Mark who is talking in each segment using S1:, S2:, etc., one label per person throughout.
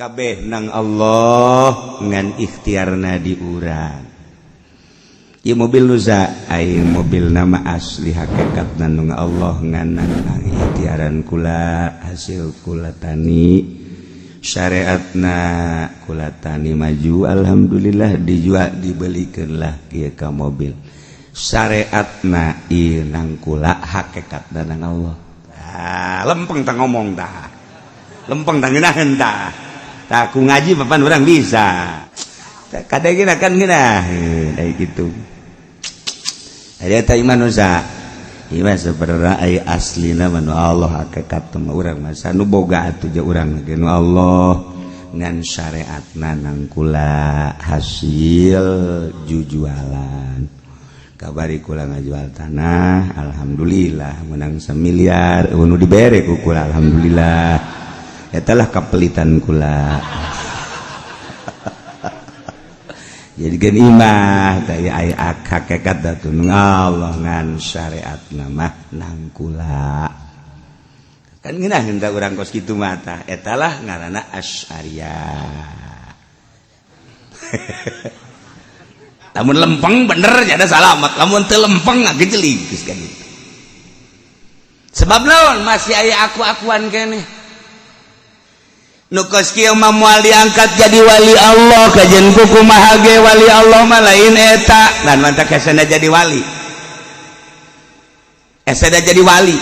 S1: Kabeh nang Allah, ngan ikhtiarna di urang. Ieu mobil nu saha? Ai mobil nama asli hakikat nu Allah, ngan nang ikhtiaran kula, hasil kula tani, syariatna kula tani maju, alhamdulillah dijual, dibelikan lah kieu ka mobil. Syariatna ieu nang kula, hakikat nang Allah. Ah, lempeng tak ngomong dah, lempeng tak ngeunaheun tah. Tah, ku ngaji papan orang bisa kadang gina kan gina kayak gitu. Ada tak iman usaha iman sebenarnya ai aslina mah nu Allah, hakikat mah urang mah nu boga atuh je urang ge nu Allah, ngan syariatna nang kula, hasil jujualan. Kabari kula ngajual tanah, alhamdulillah menang 1 miliar nu dibere ku kula, alhamdulillah. Eta lah kapelitan kula jadi gen imah teh aya hakikat atuh nu Allah, ngan syariat mah nang kula. Kan ngeunah tah urang kos kitu mah. Tah, eta lah ngaranna Asy'ariyah. Lamun lempeng bener ada salamat, lamun teu lempeng ngagejelig geus kan gitu. Sebab naon? Masih aya aku-akuan keneh. Nu kos kieu mah moal diangkat jadi wali Allah. Kajen kumaha ge wali Allah mah lain eta dan mantak hesena jadi wali, hesena jadi wali.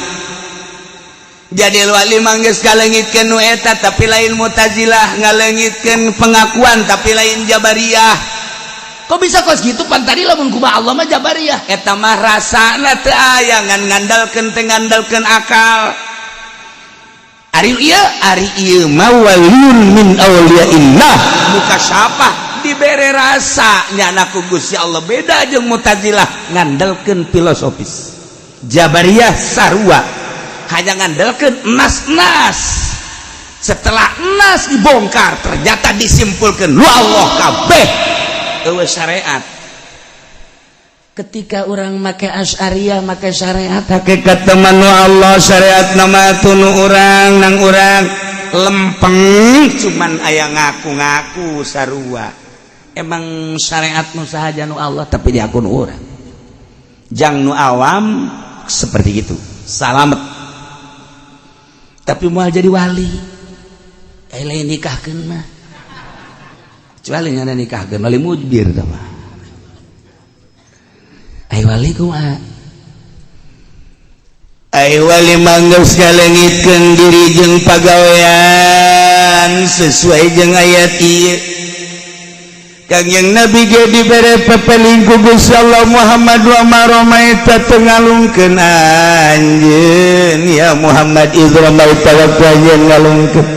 S1: Jadi wali mah geus kalengitkeun nu eta, tapi lain Mu'tazilah, ngalengitkeun pengakuan, tapi lain Jabariyah. Kok bisa kos gitu? Pan tadi lamun kumaha Allah mah Jabariyah. Eta mah rasana teu aya, ngan ngandalkeun teu ngandalkeun akal. Ari ieu, ari ieu mah waliyun min auliyaillah mukasyafah, dibere rasa nyana ku Gusti Allah. Beda jeung Mu'tazilah, ngandalkeun filosofis. Jabariyah sarua, hanya ngandalkeun nas-nas. Setelah nas dibongkar, ternyata disimpulkan lu Allah kabeh, eueuh syariat. Ketika orang make Asy'ariyah, make syariat, hakikat teman Allah, syariat nama tunu orang nang urang, lempeng, cuman aya ngaku-ngaku sarua. Emang syariat nu sahaja nu Allah, tapi diakun urang. Jang nu awam seperti itu salamet, tapi mau jadi wali eh lain nikahkeun mah, kecuali ngana nikahkeun wali mujbir tah mah. Ai wali kumaha? Ai wali mah geus ngalengitkeun diri jeung pagawean sesuai jeung ayat ieu. Kangjeng Nabi ge dibere pepeling ku Gusti Allah, "Muhammad, wa ma ramaita, teu ngalungkeun anjeun ya Muhammad, idz ramaita, waktu anjeun ngalungkeun,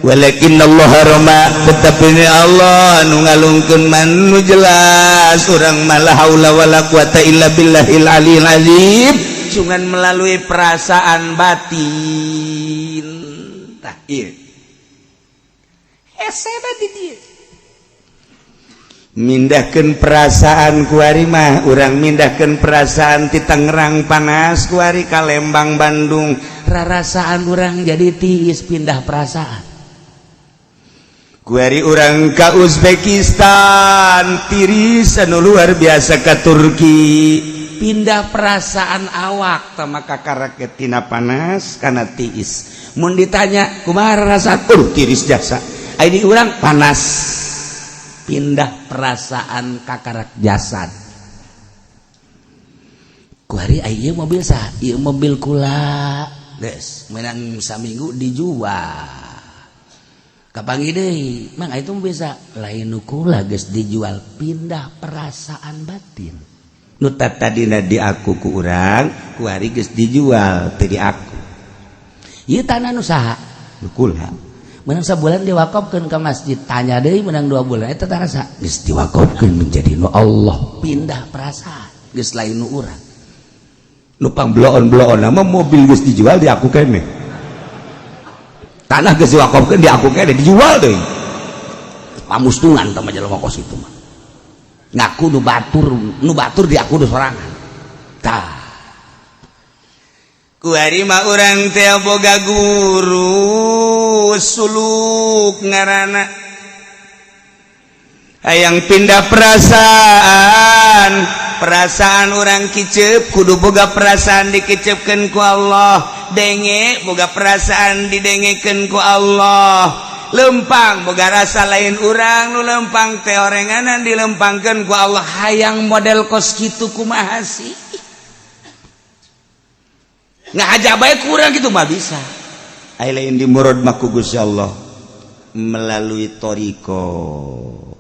S1: walakin Allah rama, tetapi ini Allah nu ngalungkeun." Man nu jelas urang mah la haula wala quwata illa billahil aliyil azim, cuman melalui perasaan batin. Tah, ieu hese di dieu mindahkeun perasaan. Kuari mah urang mindahkeun perasaan ti Tangerang panas, kuari ka Lembang, Bandung, rarasaan urang jadi tiis, pindah perasaan. Kuari urang ka Uzbekistan tiris anu luar biasa, ka Turki pindah perasaan. Awak tama kakara tina panas kana tiis. Mun ditanya kumaha rasa, tiris jasa. Ini urang panas, pindah perasaan kakarak jasad. Kuari ieu mobil sah? Ieu mobil kula, geus menang saminggu dijual. Kapanggih deui, "Mang, itu bisa lain nu kula, geus dijual." Pindah perasaan batin. Nu tadina diaku ku urang, kuari geus dijual, teu diaku. Ieu tanah nu saha? Nu kula. Menang sebulan diwakafkeun ke masjid. Tanya deui, menang 2 bulan, eta tanah saha? Geus diwakafkeun menjadi nu Allah. Pindah perasaan, geus lain nu urang. Nu pangbeloon-beloon mah mobil geus dijual diaku keneh, tanah geus diwakafkeun diaku keneh, dijual deui. Pamustungan tah mah jelema kos itu mah, ngaku nu batur, nu batur diaku nu sorangan. Tah. Kuari mah urang teh boga guru suluk ngaranna, hayang pindah perasaan. Perasaan urang kicep, kudu boga perasaan dikicepkeun ku Allah. Denge boga perasaan, didengekeun ku Allah. Lempang boga rasa, lain urang nu lempang teh, orenganan dilempangkeun ku Allah. Hayang model kos kitu kumaha sih? Ngahaja bae kurang gitu mah bisa. Ai lain di murad mah ku Gusti Allah melalui thoriqoh.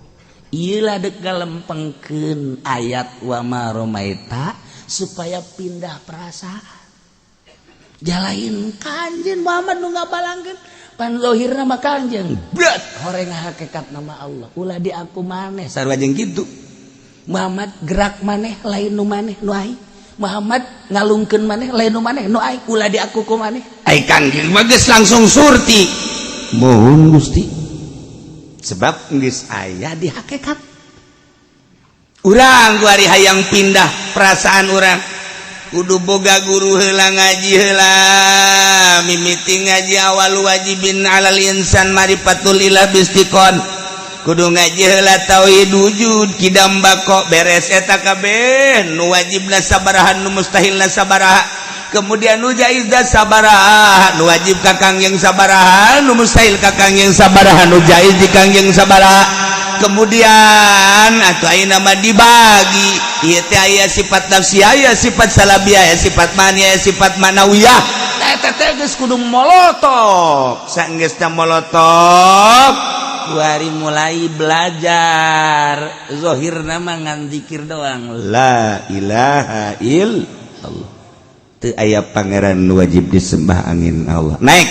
S1: Iyalah, dek ngalempengkeun ayat wa ma romaita supaya pindah perasaan. Jalain Kanjeng Muhammad nu ngabalangkeun pan zahirna mah Kanjeng berat, horeng hakikat nama Allah. Ulah di aku maneh, sarua jeung kitu Muhammad gerak maneh, lain nu maneh nu aing. Muhammad ngalungkeun maneh, lain nu maneh nu aing. Ulah di aku ku maneh. Ai Kanjeng mah geus langsung surti, mohon Gusti, sebab geus aya di hakikat. Urang kuari hayang pindah perasaan, urang kudu boga guru heula, ngaji heula. Mimiti ngaji awal wajibin alal insan marifatul ilah bistikon, kudu ngaji heula tauhid wujud kidam bako. Beres eta kabeh, nu wajibna sabaraha, nu mustahilna sabaraha, kemudian nu jaizna sabaraha, nu wajib ka Kangjeng sabaraha, nu mustahil ka Kangjeng sabaraha, nu jaiz di Kangjeng sabaraha. Kemudian atau ayeuna mah dibagi ieu teh, aya sifat nafsiyah, aya sifat salabiyah, aya sifat mani, aya sifat manawiyah. Eta teh geus kudu molotok. Saenggeusna molotok, kuari mulai belajar. Zahirna mah ngan zikir doang, la ilaha illallah, teu aya pangeran wajib disembah angin Allah. Naik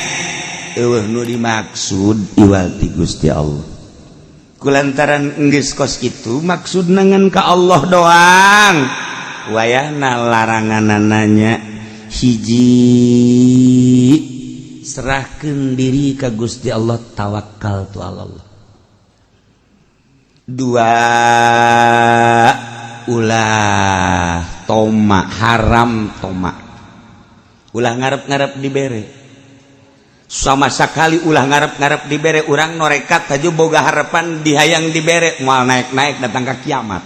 S1: eueuh nu dimaksud iwal ti Gusti Allah. Kulantaran geus kos kitu, maksud ngan ka Allah doang, wayahna laranganananya hiji, serahkan diri ka Gusti Allah, tawakal tu Allah. Dua, ulah toma, haram toma, ulah ngarep-ngarep dibere sama sekali, ulah ngarep-ngarep dibere. Urang norekat aja boga harapan dihayang dibere, moal naik-naik datang ke kiamat.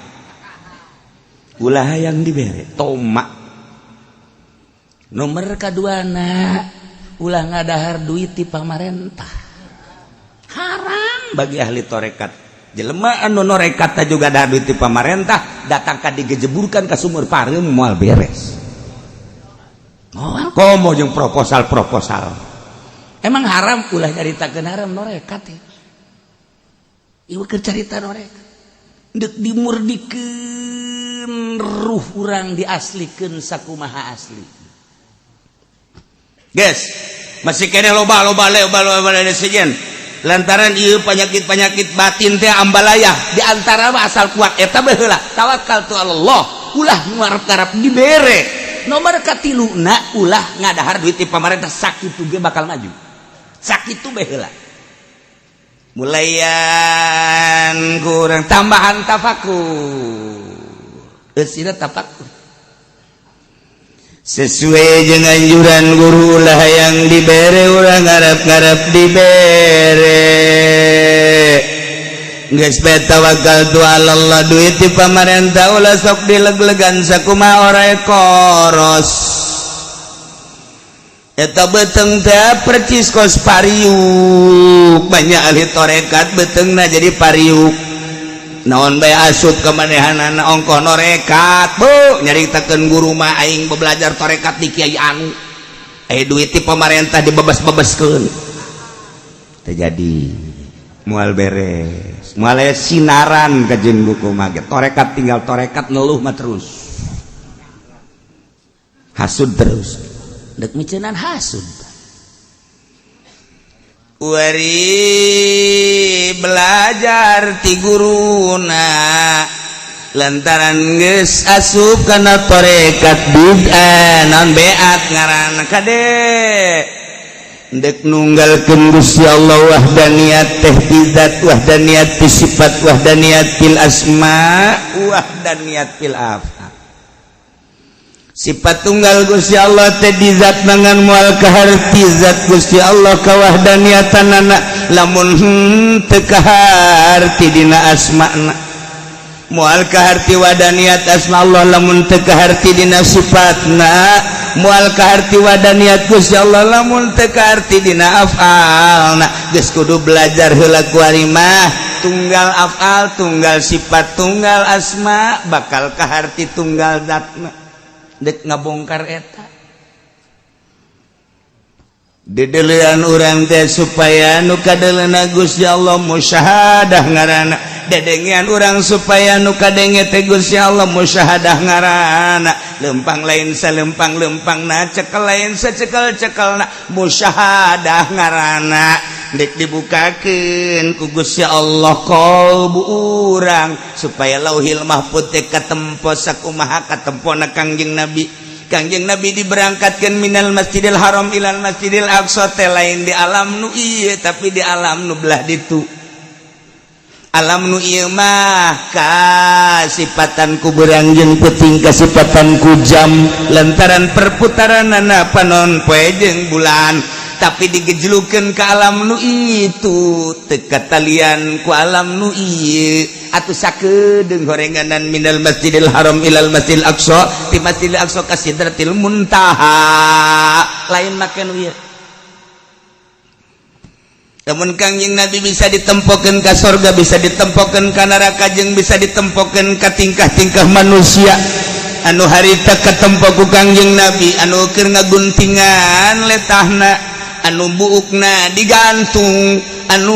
S1: Ulah hayang dibere, toma. Nomor kaduana, ulah ngadahar duit di pamarentah, haram bagi ahli torekat. Jelema anu norekat juga dahar duit di pamarentah, datang ka digejeburkan ke sumur pareum, moal beres. Moal komo jeung proposal-proposal. Emang haram, ulah nyaritakeun haram norekat ya. Ieu keur carita norekat deuk dimurdikeun ruh urang, diaslikeun sakumaha asli. Guys, masih kene loba loba loba loba sejen lantaran ieu penyakit-penyakit batin teh ambalaya. Di antara mah asal kuat eta baheula, tawakal tu Allah, ulah ngarep-ngarep dibere. Nomor katiluna, ulah ngadahar duit di pamarentah. Sakitu ge bakal maju, sakitu bae heula. Mulayan kurang tambahan tafakur, eusina tafakur sesuai dengan anjuran guru lah yang dibere. Urang ngarep-ngarep dibere, geus bae tawakal tu Allah. Duit di pamarentah ulah sok dileg-legan, sakumaha orai koros eta beteng teh percis kos pariuk. Banyak ahli torekat betengna jadi pariuk, naon bae asup kemanehanana, ongkoh norekat. Bu, nyaritakeun guru mah, aing belajar torekat di kiai anu, eh duit di pemerintah dibebas-bebaskeun, terjadi moal beres, moal aya sinaran kajeun buku mah. Torekat tinggal torekat, ngeluh mah terus, hasud terus, dek miceunan hasud. Wari belajar ti guruna, lantaran geus asup kana torekat bid'ah, naon beat ngaranna, kade dek nunggalkeun Gusti Allah, wahdaniyat teh ti zat, wahdaniyat ti sifat, wahdaniyat fil asma, wahdaniyat fil af'al. Sifat tunggal Gusti Allah teh di zat, ngan moal kaharti zat Gusti Allah kawahdaniatanana lamun teu kaharti dina asma'na. Moal kaharti wahdaniat asma Allah lamun teu kaharti dina sifatna. Moal kaharti wahdaniat Gusti Allah lamun teu kaharti dina afalna. Geus kudu belajar heula kuari mah, tunggal afal, tunggal sifat, tunggal asma, bakal kaharti tunggal zatna. Dek ngabongkar eta dedelean urang teh supaya nu kadeleuna Gusti Allah musyahadah ngaranna. Dedengean urang supaya nu kadenge teh Gusti Allah musyahadah ngaranna. Lempang lain salempang lempangna, cekel lain secekel cekelna, musyahadah ngaranna. Dek dibukakeun ku Gusti Allah qalbu urang supaya Lauhil Mahfud teh katempo sakumaha katempona Kangjeng Nabi. Kangjeng Nabi diberangkatkan minal Masjidil Haram ilal Masjidil Aqsa teh lain di alam nu ieu, tapi di alam nu belah ditu. Alam nu ieu mah kasipatan ku beurang jeung peuting, kasipatan ku jam lantaran perputaranana panon poe jeung bulan, tapi digejlukeun ke alam nu itu teu katalian ku alam nu ieu. Atuh sakedeung horenganan minal Masjidil Haram ilal Masjidil Aqsa, ti Masjidil Aqsa ka Sidratil Muntaha, lain make nu ieu. Namun Kangjeng Nabi bisa ditempokeun ka sorga, bisa ditempokeun ka neraka, jeung bisa ditempokeun ka tingkah-tingkah manusia anu harita katempo ku Kangjeng Nabi, anu keur ngaguntingan letahna, anu buukna digantung, anu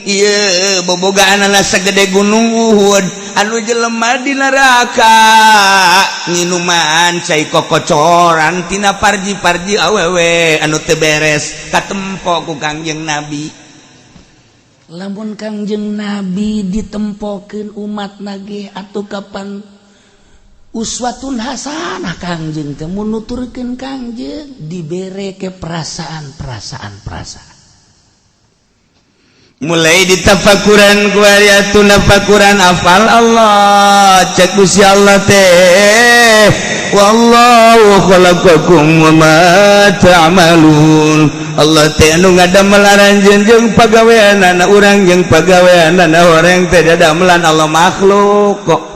S1: ieu bobogaanana sagede gunung Uhud, anu jelema di neraka nginuman cai kokocoran tina parji-parji awewe anu teu beres, katempo ku Kangjeng Nabi.
S2: Lamun Kangjeng Nabi ditempokeun umat nage, atau kapan uswatun hasanah Kangjeng teh mun nuturkeun Kangjeng dibere ke perasaan-perasaan perasaan.
S1: Mulai ditafakuran ku atuh nafakuran afal Allah. Cek Gusti Allah teh, wallahu khalaqakum wa ma ta'malun. Allah teh anu ngadamel aranjeun jeung pagaweanana urang, jeung pagaweanana horeng teh dadamelan Allah makhluk kok.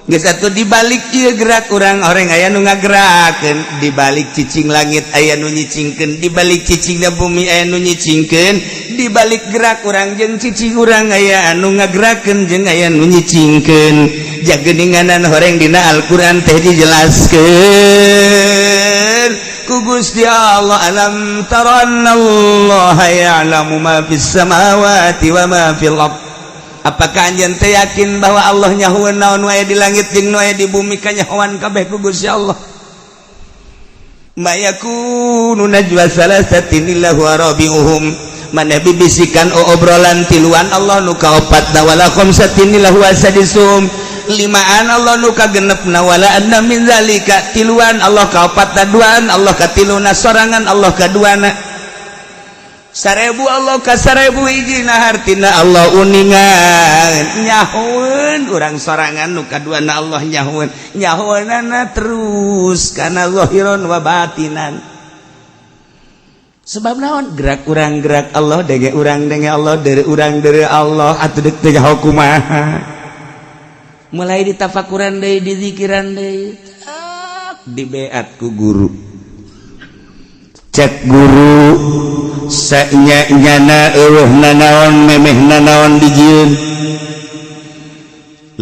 S1: Geus atuh, dibalik ieu gerak urang, horeng aya nu ngagerakeun. Dibalik cicing langit aya nu nyicingkeun, dibalik cicingna bumi aya nu nyicingkeun, dibalik gerak urang jeung cicing urang aya anu ngagerakeun jeung aya nu nyicingkeun. Jageninganan horeng dina Al-Qur'an teh dijelaskeun ku Gusti Allah, alam tara annallaha ya'lamu ma fis samawati wa ma fil ard. Apakah anjeun teh yakin bahwa Allah nyahueun naon wae di langit jeung nu aya di bumi? Kanyahoan kabeh ku Gusti Allah. Ma yakunu najwa salasatin illa huwa rabi'uhum, maneh bibisikan obrolan tiluan, Allah nu kaopatna, wala khamsatin illa huwa sadisuhum, limaan Allah nu kagenepna, wala adna min zalika, tiluan Allah kaopatna, duaan Allah katiluna, sorangan Allah kaduana, 1000 Allah ka 1000 hijina. Hartina Allah uningan, nyahueun urang sorangan nu kaduana Allah nyahueun, nyahueunana terus kana zahiron wa batinan. Sebab naon? Gerak urang gerak Allah, denge urang denge Allah, dari urang dari Allah. Atuh deuk teh nyaho kumaha? Mulai ditafakuran deui, dizikiran deui, dibeat ku guru. Cek guru, nyana eueuh nanaon, memeh nanaon dijieun.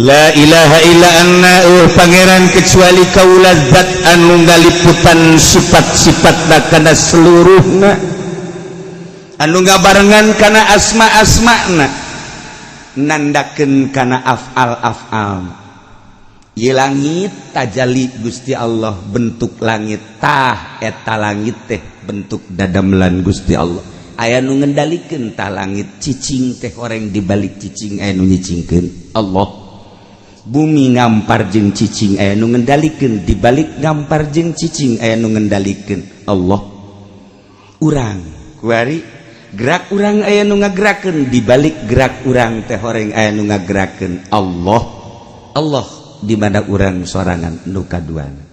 S1: La ilaha illa anna, eueuh pangeran kecuali kaula, zat anu ngaliputan sifat-sifat kana seluruhna, anu ngabarengan kana asma-asmana, nandakeun kana afal-afal. Ieu langit tajali Gusti Allah bentuk langit. Tah, eta langit teh bentuk dadamelan Gusti Allah, aya nu ngendalikeun. Tah, langit cicing teh horeng dibalik cicing aya nu nyicingkeun, Allah. Bumi ngampar jeung cicing aya nu ngendalikeun, dibalik ngampar jeung cicing aya nu ngendalikeun, Allah. Urang kuari gerak urang aya nu ngagerakeun, dibalik gerak urang teh horeng aya nu ngagerakeun, Allah. Allah. di mana urang sorangan nu kaduana.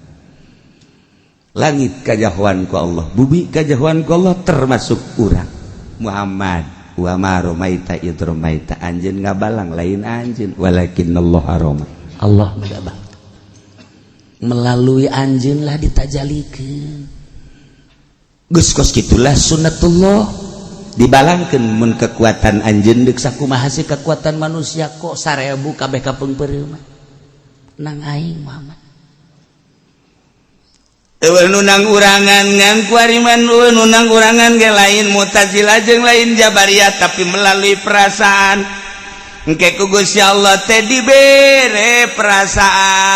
S1: Langit kajahoan ku Allah, bumi kajahoan ku Allah, termasuk urang Muhammad. Wa ma romaita id romaita, anjeun ngabalang lain anjeun, walakinallah roma.
S2: Allah ngabang melalui anjeun lah ditajalikeun.
S1: Geus kos kitulah sunnatullah, dibalangkeun mun kekuatan anjeun deuk
S2: sakumaha sih kekuatan manusia kok 1000 kabeh kapeungpeureuh nang aing Muhammad.
S1: Eueuh nu nang urangan ngan kuariman, eueuh nu nang urangan ge lain Mu'tazilah jeung lain Jabariyah, tapi melalui perasaan. Engke ku Gusti Allah teh dibere perasaan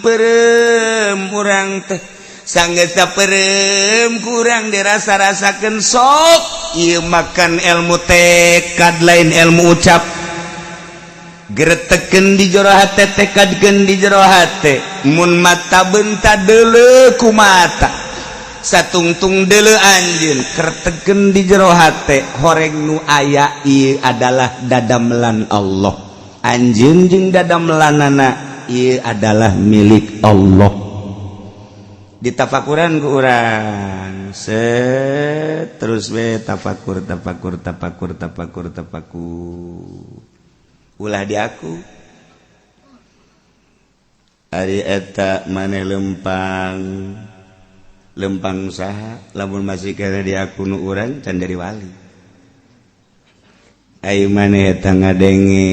S1: peureum urang teh, sanggeus peureum kurang dirasa-rasakeun. Sok ieu makan ilmu tekad, lain ilmu ucap. Gereteken di jero hate, tekadkeun di jero hate. Mun mata benta deuleu ku mata, satungtung deuleu anjeun, kerteken di jero hate, horeng nu aya ieu adalah dadamelan Allah. Anjeun jeung dadamelanana ieu adalah milik Allah. Ditafakuran ku urang set terus we, tafakur, tafakur, tafakur, tafakur, tafakur. Ulah di aku ari eta maneh lempang lempang saha? Lamun masih kena di aku nu urang can jadi wali. Ayo maneh eta ngadenge,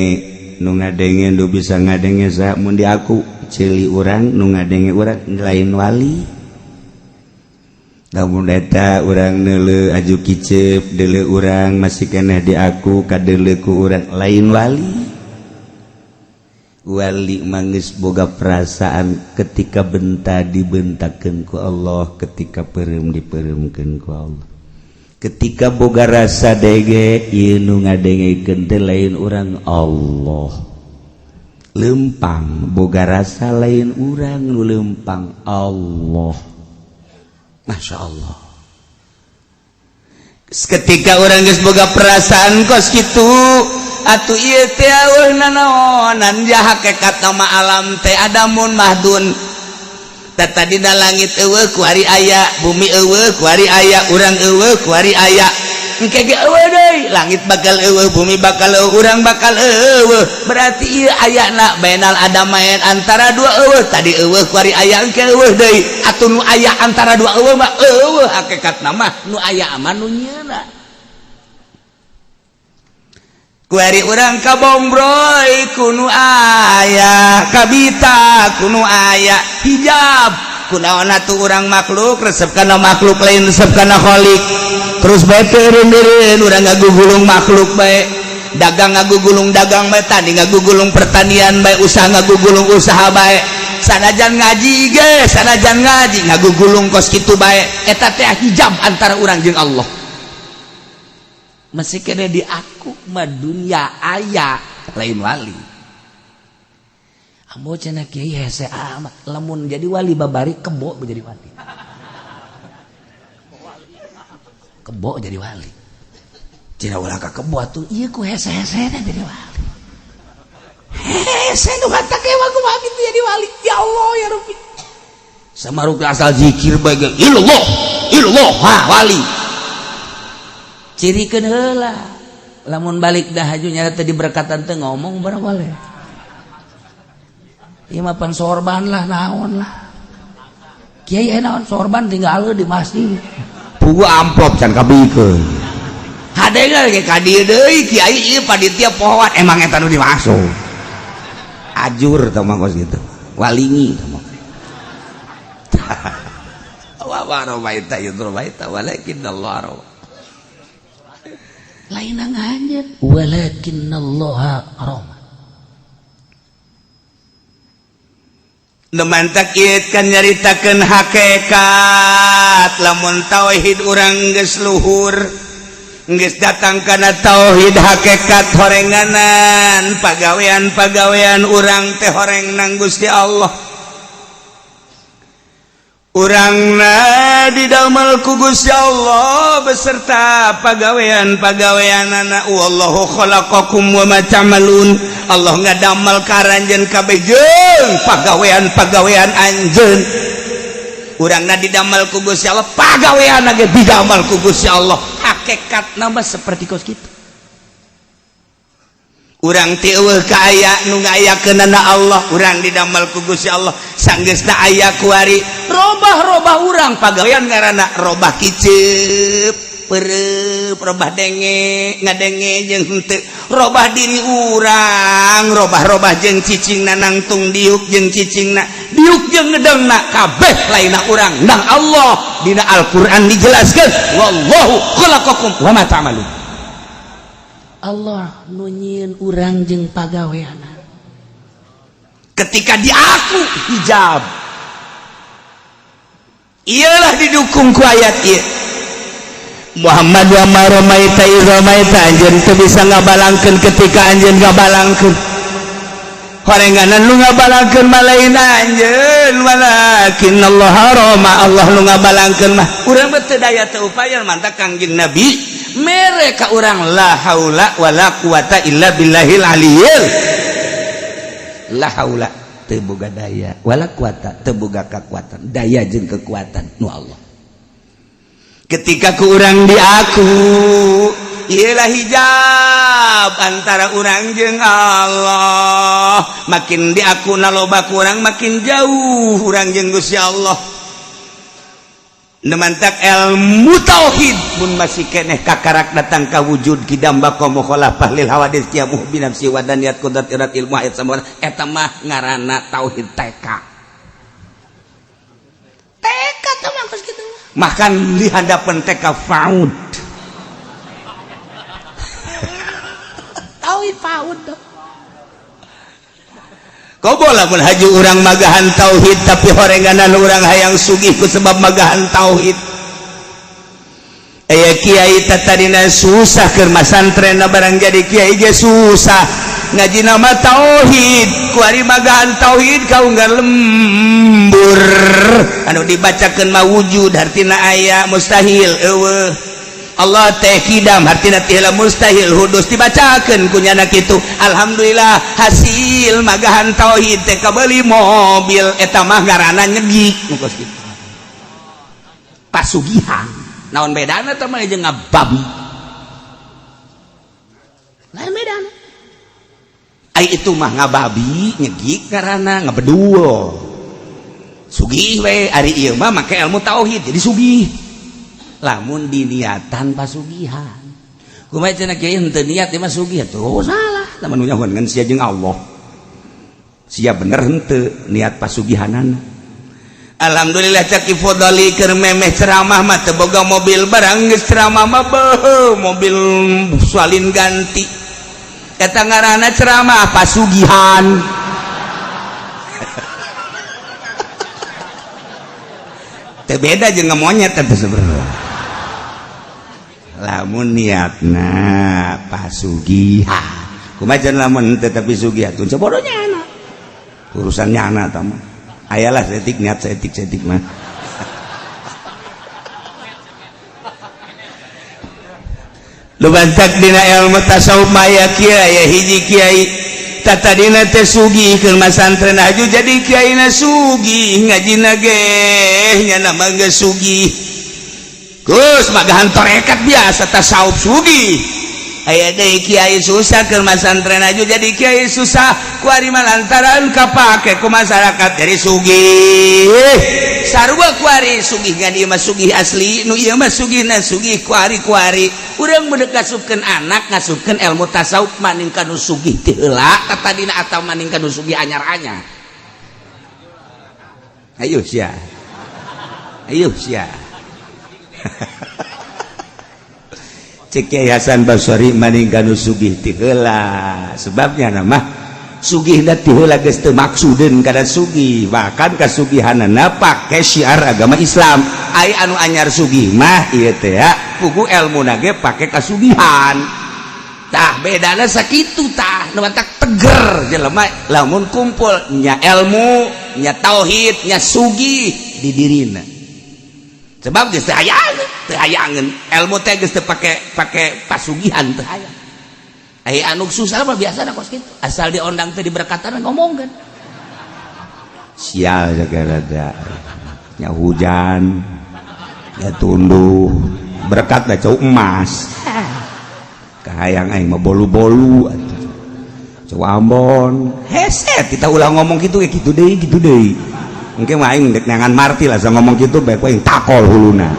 S1: nu ngadenge, nu bisa ngadenge saha? Mun di aku ceuli urang, nu ngadenge urang lain wali. Lamun eta urang neuleu aju kicep, deuleu urang masih keneh di aku, kadeuleu ku urang lain wali. Wali mangis boga perasaan ketika benta dibentakeun ku Allah, ketika peureum dipeureumkeun ku Allah, ketika boga rasa dege, ieu nu ngadengekeun teh lain urang, Allah. Lempang boga rasa lain urang, nu lempang Allah. Masya Allah, ketika urang geus boga perasaan kos kitu atuh, ieu teh eueuh nanaonan ja hakekat nama alam teh adamun mahdun. Tata dina langit eueuh, kuari aya. Bumi eueuh, kuari aya. Urang eueuh, kuari aya. Engke ge eueuh deui. Langit bakal eueuh, bumi bakal eueuh, urang bakal eueuh. Berarti ieu ayana bainal adamain, antara dua eueuh. Tadi eueuh, kuari aya, engke eueuh deui. Atuh nu aya antara dua eueuh mah eueuh hakikatna mah,
S2: nu aya aman nu nyeuna.
S1: Kuari urang kabongbroy ku nu aya, kabita ku nu aya, hijab kunaon atuh urang makhluk resep kana makhluk, lain resep kana khalik. Terus bae teureun urang ngagugulung makhluk bae, dagang ngagugulung dagang bae, tani ngagugulung pertanian bae, usaha ngagugulung usaha bae, sanajan ngaji ge, sanajan ngaji ngagugulung kos kitu bae. Eta teh hijab antara urang jeung Allah.
S2: Masih kena di aku mah dunia aya, lain wali. Ambo cenah kiai hese amat lamun jadi wali babari kebo jadi wali, kebo jadi wali. Cenah ulah ka kebo atuh, ieu ku hese-hese jadi wali. Hese nu kata kewa kumaha kitu jadi wali? Ya Allah, ya Rabbi,
S1: samaruk asal zikir bae ge ilallah ilallah, ha wali.
S2: Cirikeun heula, lamun balik dah haju nyata tadi berkatan teh ngomong barang boleh. Ieu mah pan sorban lah, naon lah kiai, naon sorban tinggal di masjid.
S1: Pugu amplop can kabikeun hade ge ka dieu deui kiai ieu panitia pohoan. Emang eta nu dimasuk ajur tah mah kos kitu walingi tah mah. Wa ma romaita idz romaita walakin Allah roma.
S2: Lain anjeun, walakinnallaha roma.
S1: Nu mantak ieu kan nyaritakeun hakikat lamun tauhid urang geus luhur, geus datang kana tauhid hakikat, horenganan pagawean-pagawean urang teh horeng nang Gusti Allah. Urangna didamel ku Gusti Allah beserta pagawean-pagaweanana. Wallahu khalaqakum wa ma ta'malun. Allah ngadamal ka aranjeun kabeh jeung pagawean-pagawean anjeun. Urangna didamel ku Gusti Allah, pagawean ge didamel ku Gusti Allah. Hakikatna mah seperti kos kitu. Urang teh eueuh ka aya nu ngayakeunana Allah, urang didamel ku Gusti Allah. Sanggeusna aya kuari robah-robah urang pagawean ngaranna robah kiceup, perep, robah denge, ngadenge jeung henteu, robah diri urang, robah-robah jeung cicingna nangtung diuk jeung cicingna, diuk jeung ngedengna kabeh lainna urang nang Allah. Dina Al-Qur'an dijelaskeun wallahu khalaqakum wa ma ta'malun.
S2: Allah nu nyieun urang jeung pagaweanna.
S1: Ketika diaku hijab, iyalah didukung ku ayat ieu. Muhammad wa ma ramaita iz ramaita, anjeun teu bisa ngabalangkeun ketika anjeun ngabalangkeun. Horenganan nu ngabalangkeun mah lain anjeun, walakin Allah rama, Allah nu ngabalangkeun mah. Urang mah teu daya teu upaya, mantak Kangjeng Nabi mere ka urang la haula wala quwata illa billahil aliyil. La haula teu boga daya, wala quwata teu boga kakuatan, daya jeung kekuatan nu Allah. Ketika ku urang diaku, ialah hijab antara urang jeung Allah. Makin diaku loba kurang, makin jauh urang jeung Gusti Allah. Mantak ilmu tauhid mun masih keneh kakarak datang ka wujud kidam baqa mukhalafah lil hawadits qiyamuh binafsi wa daniyat qudrat irat ilmu ayat sama eta mah ngaranna tauhid TK. TK teh mah kos kitu makan di hadapan TK faud.
S2: Tauhid faud.
S1: Kobo lamun haju urang magahan tauhid tapi horenganan urang hayang sugih ku sebab magahan tauhid. Aya kiai tatadina susah keur masantren barang jadi kiai ge susah ngaji nama tauhid kuari magahan tauhid kau nggak lembur anu dibacakeun mah wujud hartina aya mustahil eueuh Allah teh kidam hartina teh mustahil hudus dibacakeun ku nyana kitu. Alhamdulillah hasil magahan tauhid teh kabeli mobil eta mah ngaranna nyegik nu kos kitu pasugihan. Naon bedana teh mah jeung ngababi lain bedana. Ai itu mah ngababi nyegik ngaranna ngabedul sugih we. Ari ieu mah make ilmu tauhid jadi sugih lamun diniatan pasugihan. Kumaha cenah kiai henteu niat ieu mah sugih atuh salah lamun nyahoan ngan sia jeung Allah sia bener henteu niat pasugihanana. Alhamdulillah caki fodali keur memeh ceramah mah teu boga mobil barang geus ceramah mah beuh mobil salin ganti eta ngaranna ceramah pasugihan. Teu beda jeung monyet eta sebenarnya lamun niatna pasugihan. Kumaha cenah lamun teu tapi sugih atuh bodohnya anak urusannya anak tah mah ayalah setik niat setik-setik mah. Lu bantak dina ilmu tasawuf maya kiai aya hiji kiai tatadina teh sugih keur masantren aju jadi kiaina sugih ngajina ge nyana mah geus sugih. Gus magahan tarekat biasa tasawuf sugih. Aya deui kiai susah keur masantren aju jadi kiai susah kuari mah lantaran kapake ku masyarakat jadi sugih. Sarua kuari sugih ngan ieu mah sugih asli nu ieu mah sugihna sugih kuari-kuari. Urang mun ngasupkeun anak ngasupkeun ilmu tasawuf maning ka nu sugih ti heula tatadina atawa maning ka nu sugih anyar-anyar. Ayo sia. Ayo sia. Cek Kiai Hasan Basri maning ka nu sugih ti heula sebabnya nama sugihna ti heula geus teu maksudeun kana sugih bahkan kasugihanana pake syiar agama Islam. Ai anu anyar sugih mah ieu teh pugu elmuna ge pake kasugihan. Tah bedana sakitu tah nu matak teger jelema lamun kumpul nya ilmu nya tauhid nya sugih di dirina. Sebab geus teu hayangeun ilmu teh geus teu pake pasugihan teu hayang.
S2: Aya anu susah mah biasa kos kitu. Asal diondang teh diberkatan ngomong kan.
S1: Sial segala nya hujan ya tunduh berkat dah cau emas. Kahayang aing mah bolu-bolu atuh. Cau Ambon hese kita ulah ngomong kitu ya kitu deui kitu deui. Mungkin mah aing dek neangan martil asa ngomong kitu bae aing takol huluna.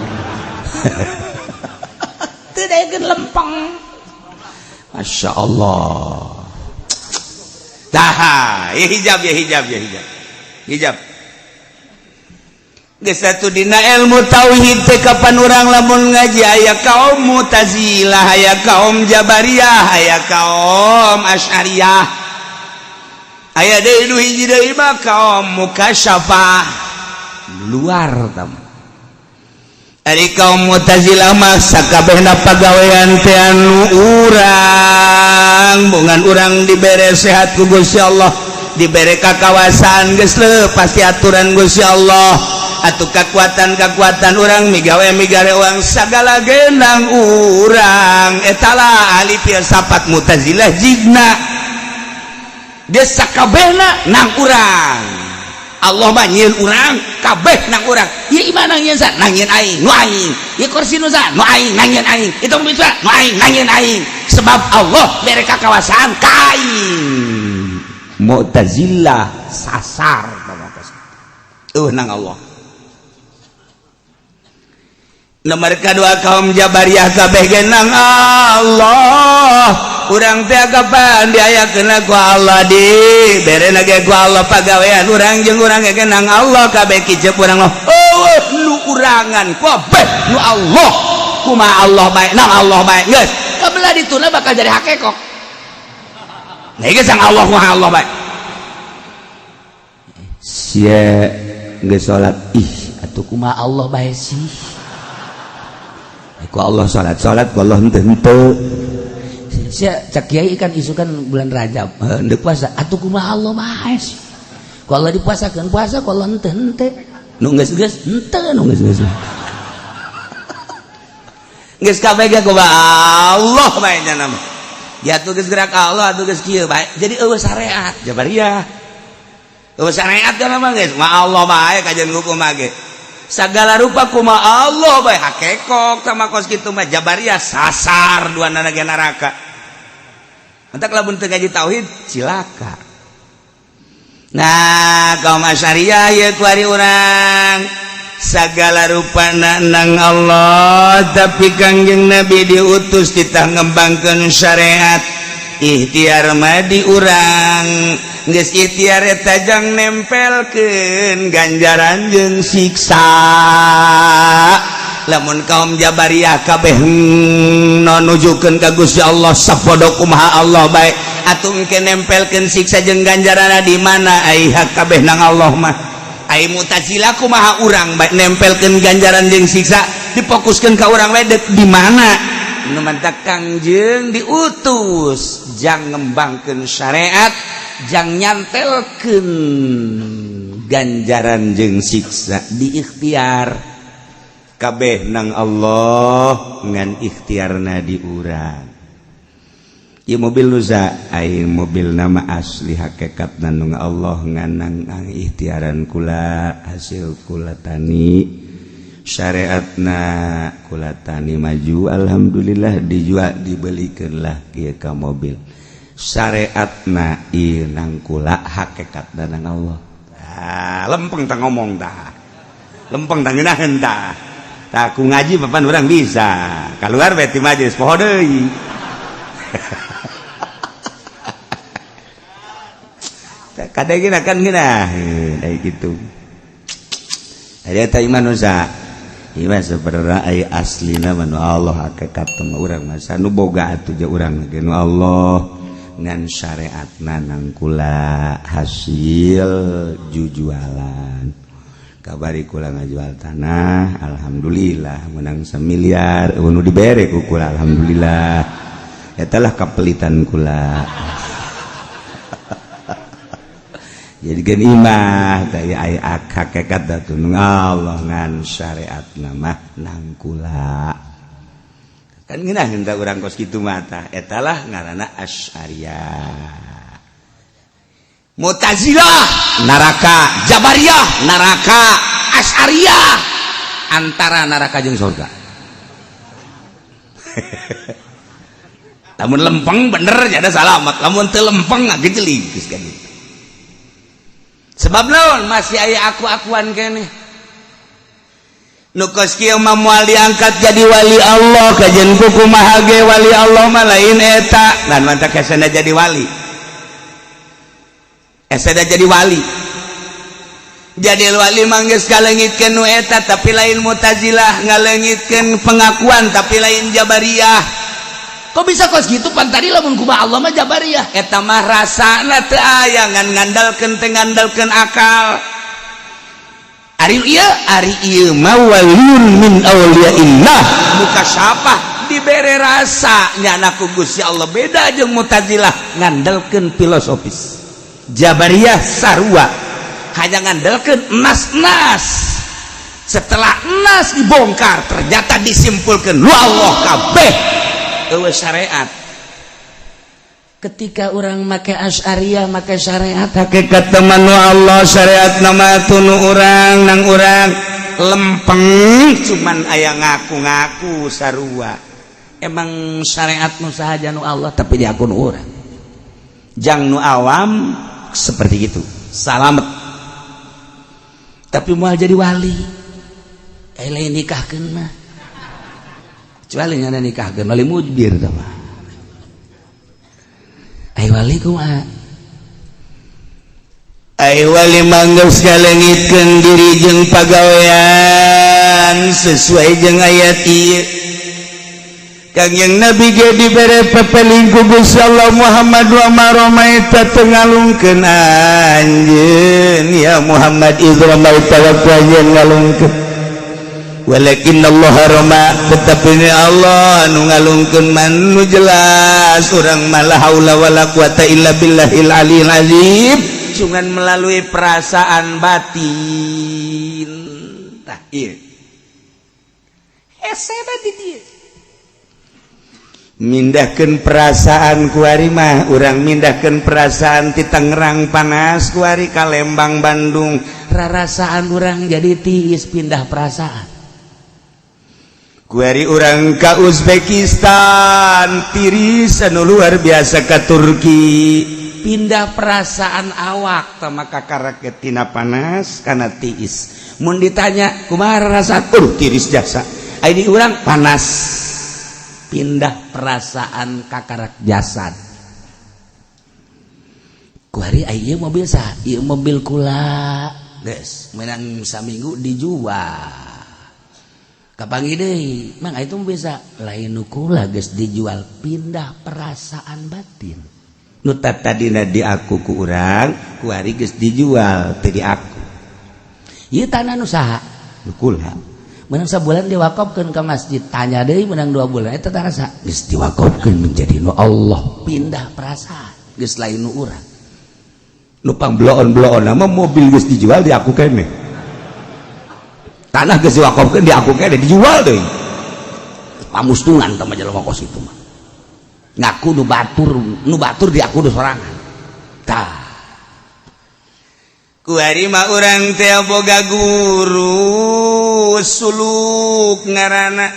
S2: Teu daekeun lempeng.
S1: Masya Allah. Dah, ya hijab ya hijab ya hijab. Hijab. Geus satu dina ilmu tauhid teh kapan urang lamun ngaji aya kaum Mu'tazilah, aya kaum Jabariyah, aya kaum Asy'ariyah. Aya deui nu hiji deui mah kaum Mukasyafah.
S2: Luar tam.
S1: Ari kaum Mu'tazilah mah sakabehna pagawean teh anu urang, bongan urang dibere sehat ku Gusti Allah, dibere kakawasan geus pasti aturan Gusti Allah. Atuh kekuatan-kekuatan urang migawe migare uang sagala genang urang etala ahli filsafat Mu'tazilah jigna geus sakabehna nang urang. Allah mah nyieun urang kabeh nang urang.
S2: Ieu imah nang nyieun sa? Nang nyieun aing, nu aing. Ieu kursi nu sa? Nu aing, nang nyieun aing. Itu mobil sa? Nu aing, nang nyieun aing. Sebab Allah bere kakawasaan ka aing.
S1: Mu'tazilah sasar nang Allah. Nomor kedua kaum Jabariyah kabeh ge nang Allah. Urang teh kapan diayakeun ku Allah di berena ge ku Allah pagawean urang jeung urang ge nang Allah kabeh kicep urang mah. Oh nu urangan kabeh nu Allah. Kumaha Allah bae nang Allah bae geus.
S2: Kabelah dituna bakal jadi hakekok.
S1: Nah geus sang Allah kumaha Allah bae. Sia geus salat ih
S2: atuh kumaha Allah bae sih.
S1: Ku Allah salat salat ku Allah henteu henteu.
S2: Sia cak kiai kan isukan bulan Rajab henteu puasa atuh kumaha Allah bae sih. Ku Allah dipuasakeun puasa ku Allah henteu henteu.
S1: Nu geus geus
S2: henteu nu
S1: geus geus. Geus kabeh ge kumaha Allah bae nya nama. Ya atuh geus gerak Allah atuh geus kieu bae. Jadi eueuh syariat Jabariyah. Eueuh syariat kan mah geus ma Allah bae kajian hukum mah ge. Segala rupa kuma Allah bae hakekok sama kos kitu mah Jabariyah sasar dua nana ge neraka. Entak lamun teu ngaji tauhid cilaka. Nah, kaum Asy'ariyah ye kuari urang segala rupa nang Allah tapi Kangjeng Nabi diutus titah ngembangkeun syariat. Ikhtiar mah di urang geus ikhtiar eta jang nempelkeun ganjaran jeung siksa. Lamun kaum Jabariyah kabeh nujukeun ka Gusti Allah sapodo kumaha Allah bae atuh engke nempelkeun siksa jeung ganjaranna di mana ai hak kabeh nang Allah mah. Ai Mu'tazilah kumaha urang bae nempelkeun ganjaran jeung siksa difokuskeun ka urang bae di mana. Nu mantak Kangjeng diutus jang ngembangkeun syariat jang nyantelkeun ganjaran jeung siksa di ikhtiar kabeh nang Allah ngan ikhtiarna di urang. Ieu mobil nu sa ai mobil nama asli hakikat nang Allah ngan nang ikhtiaran kula hasil kula tani syariatna kula tani maju alhamdulillah dijual dibelikeun lah kieu ka mobil syariatna ieu nang kula hakikatna nang Allah. Ah lempeng tah ngomong tah lempeng tah ngeunaheun tah tah ku ngaji papan urang bisa keluar bae ti majelis poho deui. Kadang gina kan ngeunaheun ai kitu. Aya teh iman usaha iman sebenarnya ai aslina mah nu Allah hakikat mah urang mah nu boga atuh je urang ge nu Allah ngan syariatna nang kula hasil jujualan. Kabari kula ngajual tanah alhamdulillah menang 1 miliar nu dibere ku kula alhamdulillah. Eta lah kapelitan kula. Jadi gen imah teh ai hakikat atuh nu Allah ngan syariatna mah nang kula. Kan ngeunah tah urang kos kitu mata. Eta lah ngaranna Asy'ariyah. Mu'tazilah neraka, Jabariyah neraka, Asy'ariyah antara neraka jeung surga. Lamun lempeng bener jadi salamat, lamun teu lempeng ngagejelig geus ka ditu. Sebab naon masih aya aku-akuan keneh. Nu kos kieu mah moal diangkat jadi wali Allah, kajen kumaha ge wali Allah mah lain eta. Dan mantak hesena jadi wali. Hesena jadi wali. Jadi wali mah geus ngaleungitkeun nu eta, tapi lain Mu'tazilah ngaleungitkeun pengakuan, tapi lain Jabariyah. Kok bisa kos gitu? Pan tadi lamun kumaha Allah mah Jabariyah. Eta mah rasana teu aya, ngan ngandalkeun teu ngandalkeun akal. Ari ieu, ari ieu mah waliyun min auliyaillah. Mukasyafah dibere rasa nyana ku Gusti Allah, beda jeung Mu'tazilah ngandalkeun filosofis. Jabariyah sarua hanya ngandalkeun nas-nas. Setelah nas dibongkar ternyata disimpulkan lu Allah kabeh eueuh syariat. Ketika orang make Asy'ariyah make syariat, hakikat teman nu Allah syariat nama tunu urang nang urang lempeng cuman aya ngaku-ngaku sarua. Emang syariat nu sahaja nu Allah, tapi diaku nu urang. Jang nu awam seperti itu salamet, tapi moal jadi wali. Eh, lain nikahkeun mah, kecuali nyana nikahkeun wali mujbir tah mah. Ai wali kumaha? Ai wali manggeus ngaleungitkeun diri jeung pagawean sesuai jeung ayat ieu. Kangjeng Nabi ge dibere pepeling ku Gusti Allah, "Muhammad, wa ma ramaita, teu ngalungkeun anjeun ya Muhammad, idz ramaita, waktu anjeun ngalungkeun, walakin Allah rama, tetapi ini Allah nu ngalungkeun." Man nu jelas urang mah la haula wala quwata illa billahil aliyil azim, cuman melalui perasaan batin. Tah ieu hese di dieu mindahkeun perasaan. Kuari mah urang mindahkeun perasaan ti Tangerang panas, kuari ka Lembang, Bandung rarasaan urang jadi tiis, pindah perasaan. Kuari urang ka Uzbekistan tiris anu luar biasa, ka Turki pindah perasaan awak tah, maka karaket tina panas kana tiis. Mun ditanya kumaha rasa, tiris jasa. Ini urang panas, pindah perasaan kakarak jasad. Kuari ieu mobil sah? Ieu mobil kula, geus menang saminggu dijual. Kapanggih deui, "Mang, itu mobil sah?" "Lain nu kula, geus dijual." Pindah perasaan batin. Nu tadina diaku ku urang, kuari geus dijual, teu diaku. Ieu tanah nu saha? "Nu kula." Menang sebulan diwakafkeun ke masjid. Tanya deui menang 2 bulan, "Eta tanah saha?" "Geus diwakafkeun menjadi nu Allah." Pindah perasaan, geus lain nu urang. Nu pang bloon-bloon nama mobil geus dijual di aku kene, tanah geus diwakafkeun di aku kene, dijual deui. Pamustungan tah mah jelema kos itu mah ngaku nu batur, nu batur di aku nu sorangan. Tah, kuari mah urang teh boga guru suluk ngaranna,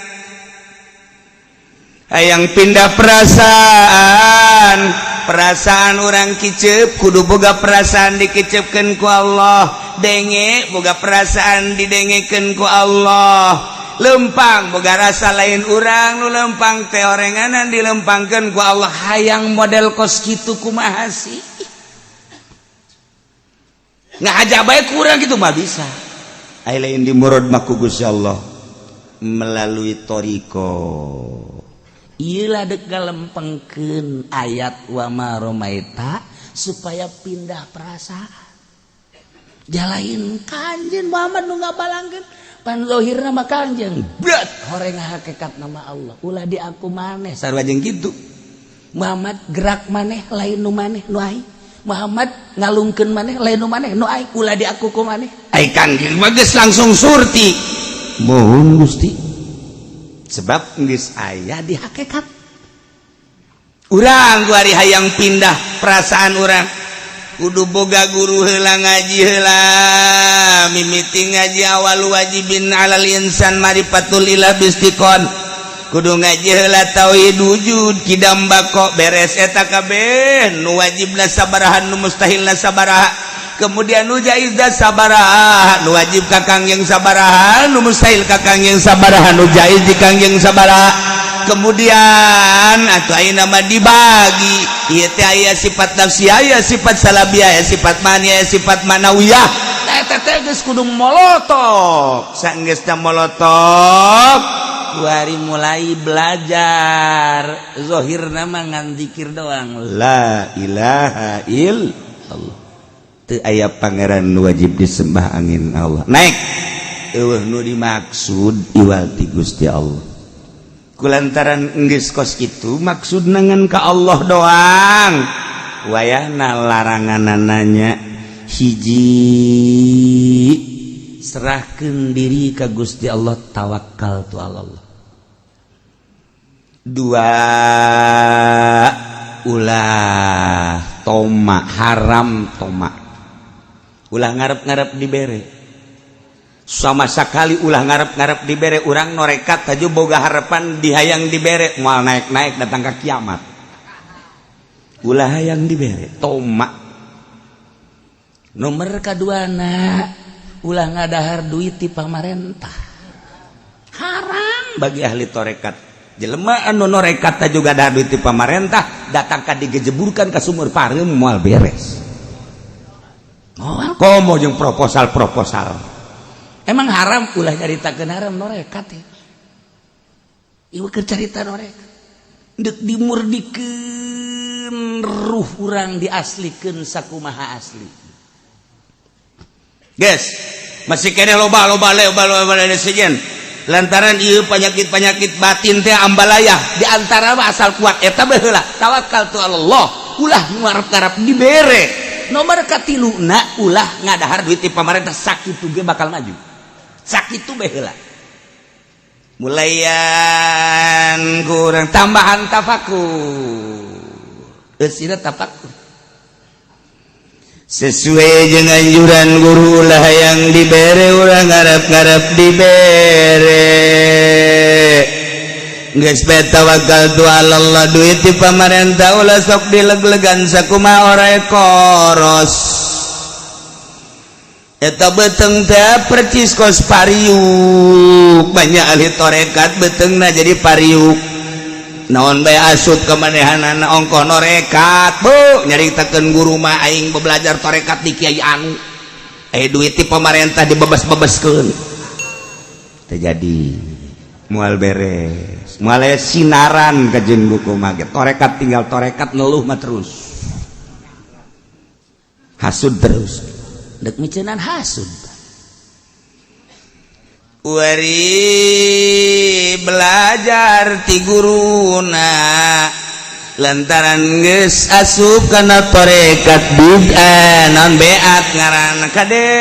S1: hayang pindah perasaan. Perasaan orang kicep kudu boga perasaan dikicepkeun ku Allah, denge boga perasaan didengekeun ku Allah, lempang boga rasa lain urang nu lempang teh, orenganan dilempangkeun ku Allah. Hayang model kos kitu kumaha sih? Ngahaja bae kurang gitu mah bisa. Ai lain di murad mah ku Gusti Allah melalui toriko. Ieu dek ngalempengkeun ayat wa ma romaita supaya pindah perasaan. Jalain Kanjeng Muhammad nu ngabalangkeun, pan zahirna mah Kanjeng berat horeng, hakikat nama Allah, ulah di aku maneh. Sarua jeung kitu Muhammad gerak maneh lain nu maneh, nu aing. Muhammad ngalungkeun maneh lain nu maneh, nu aing. Ulah di aku ku maneh. Ai Kanjeng mah geus langsung surti, "Mohon Gusti." Sebab geus aya di hakikat. Urang kuari hayang pindah perasaan urang, kudu boga guru heula, ngaji heula. Mimiti ngaji awal wajibin alal insan marifatul ilah bistiqon. Kudu ngaji heula tauhid wujud kidam bako. Beres eta kabeh, nu wajibna sabaraha, nu mustahilna sabaraha, kemudian nu jaizna sabaraha, nu wajib ka Kangjeng sabaraha, nu mustahil ka Kangjeng sabaraha, nu jaiz di Kangjeng sabaraha. Kemudian atau ayeuna mah dibagi ieu teh, aya sifat nafsiyah, aya sifat salabiyah, aya sifat mani, aya sifat manawiyah. Eta teh geus kudu molotok. Sanggeusna molotok kuari mulai belajar. Zohir mah ngan zikir doang, la ilaha illallah, teu aya pangeran wajib disembah angin Allah. Naik eueuh nu dimaksud iwal ti Gusti Allah. Kulantaran geus kos kitu, maksud ngan ka Allah doang, wayahna laranganananya hiji, serahkan diri ka Gusti Allah, tawakal tu Allah. Dua, ulah toma, haram toma, ulah ngarep-ngarep dibere sama sekali, ulah ngarep-ngarep dibere. Urang norekat aja boga harapan dihayang dibere, moal naik-naik datang ke kiamat. Ulah hayang dibere, toma. Nomor kaduana, ulah ngadahar duit di pamarentah, haram bagi ahli torekat. Jelema anu norekat juga dahar duit di pamarentah, datang ka digejeburkan ke sumur pareum, moal beres, moal. Komo jeung proposal-proposal emang haram. Ulah nyaritakeun haram norekat ya. Ieu keur carita norekat deuk dimurdikeun ruh urang, diaslikeun sakumaha asli. Guys, masih kene loba loba loba loba loba sejen lantaran ieu penyakit-penyakit batin teh ambalayah. Di antara mah asal kuat eta baheula tawakal tu Allah, ulah ngarep-ngarep dibere. Nomor katiluna, ulah ngadahar duit di pamarentah. Sakitu ge bakal maju, sakitu baheula. Mulayan kurang tambahan tafakur, eusina tafakur sesuai dengan anjuran guru lah yang dibere. Urang ngarep-ngarep dibere, geus bae tawakal tu Allah. Duit di pamarentah ulah sok dileg-legan, sakumaha orai koros eta beteng teh percis kos pariuk. Banyak ahli torekat betengna jadi pariuk, naon bae asup kemanehanana, ongkoh norekat. Bu, nyaritakeun guru mah, aing belajar torekat di kiai anu, eh duit di pemerintah dibebas-bebaskeun, terjadi moal beres, moal sinaran kajeun buku mah. Torekat tinggal torekat, ngeluh mah terus, hasud terus, dek miceunan hasud. Wari belajar ti guruna, lantaran geus asup kana tarekat bid'ah, non beat ngaranna, kade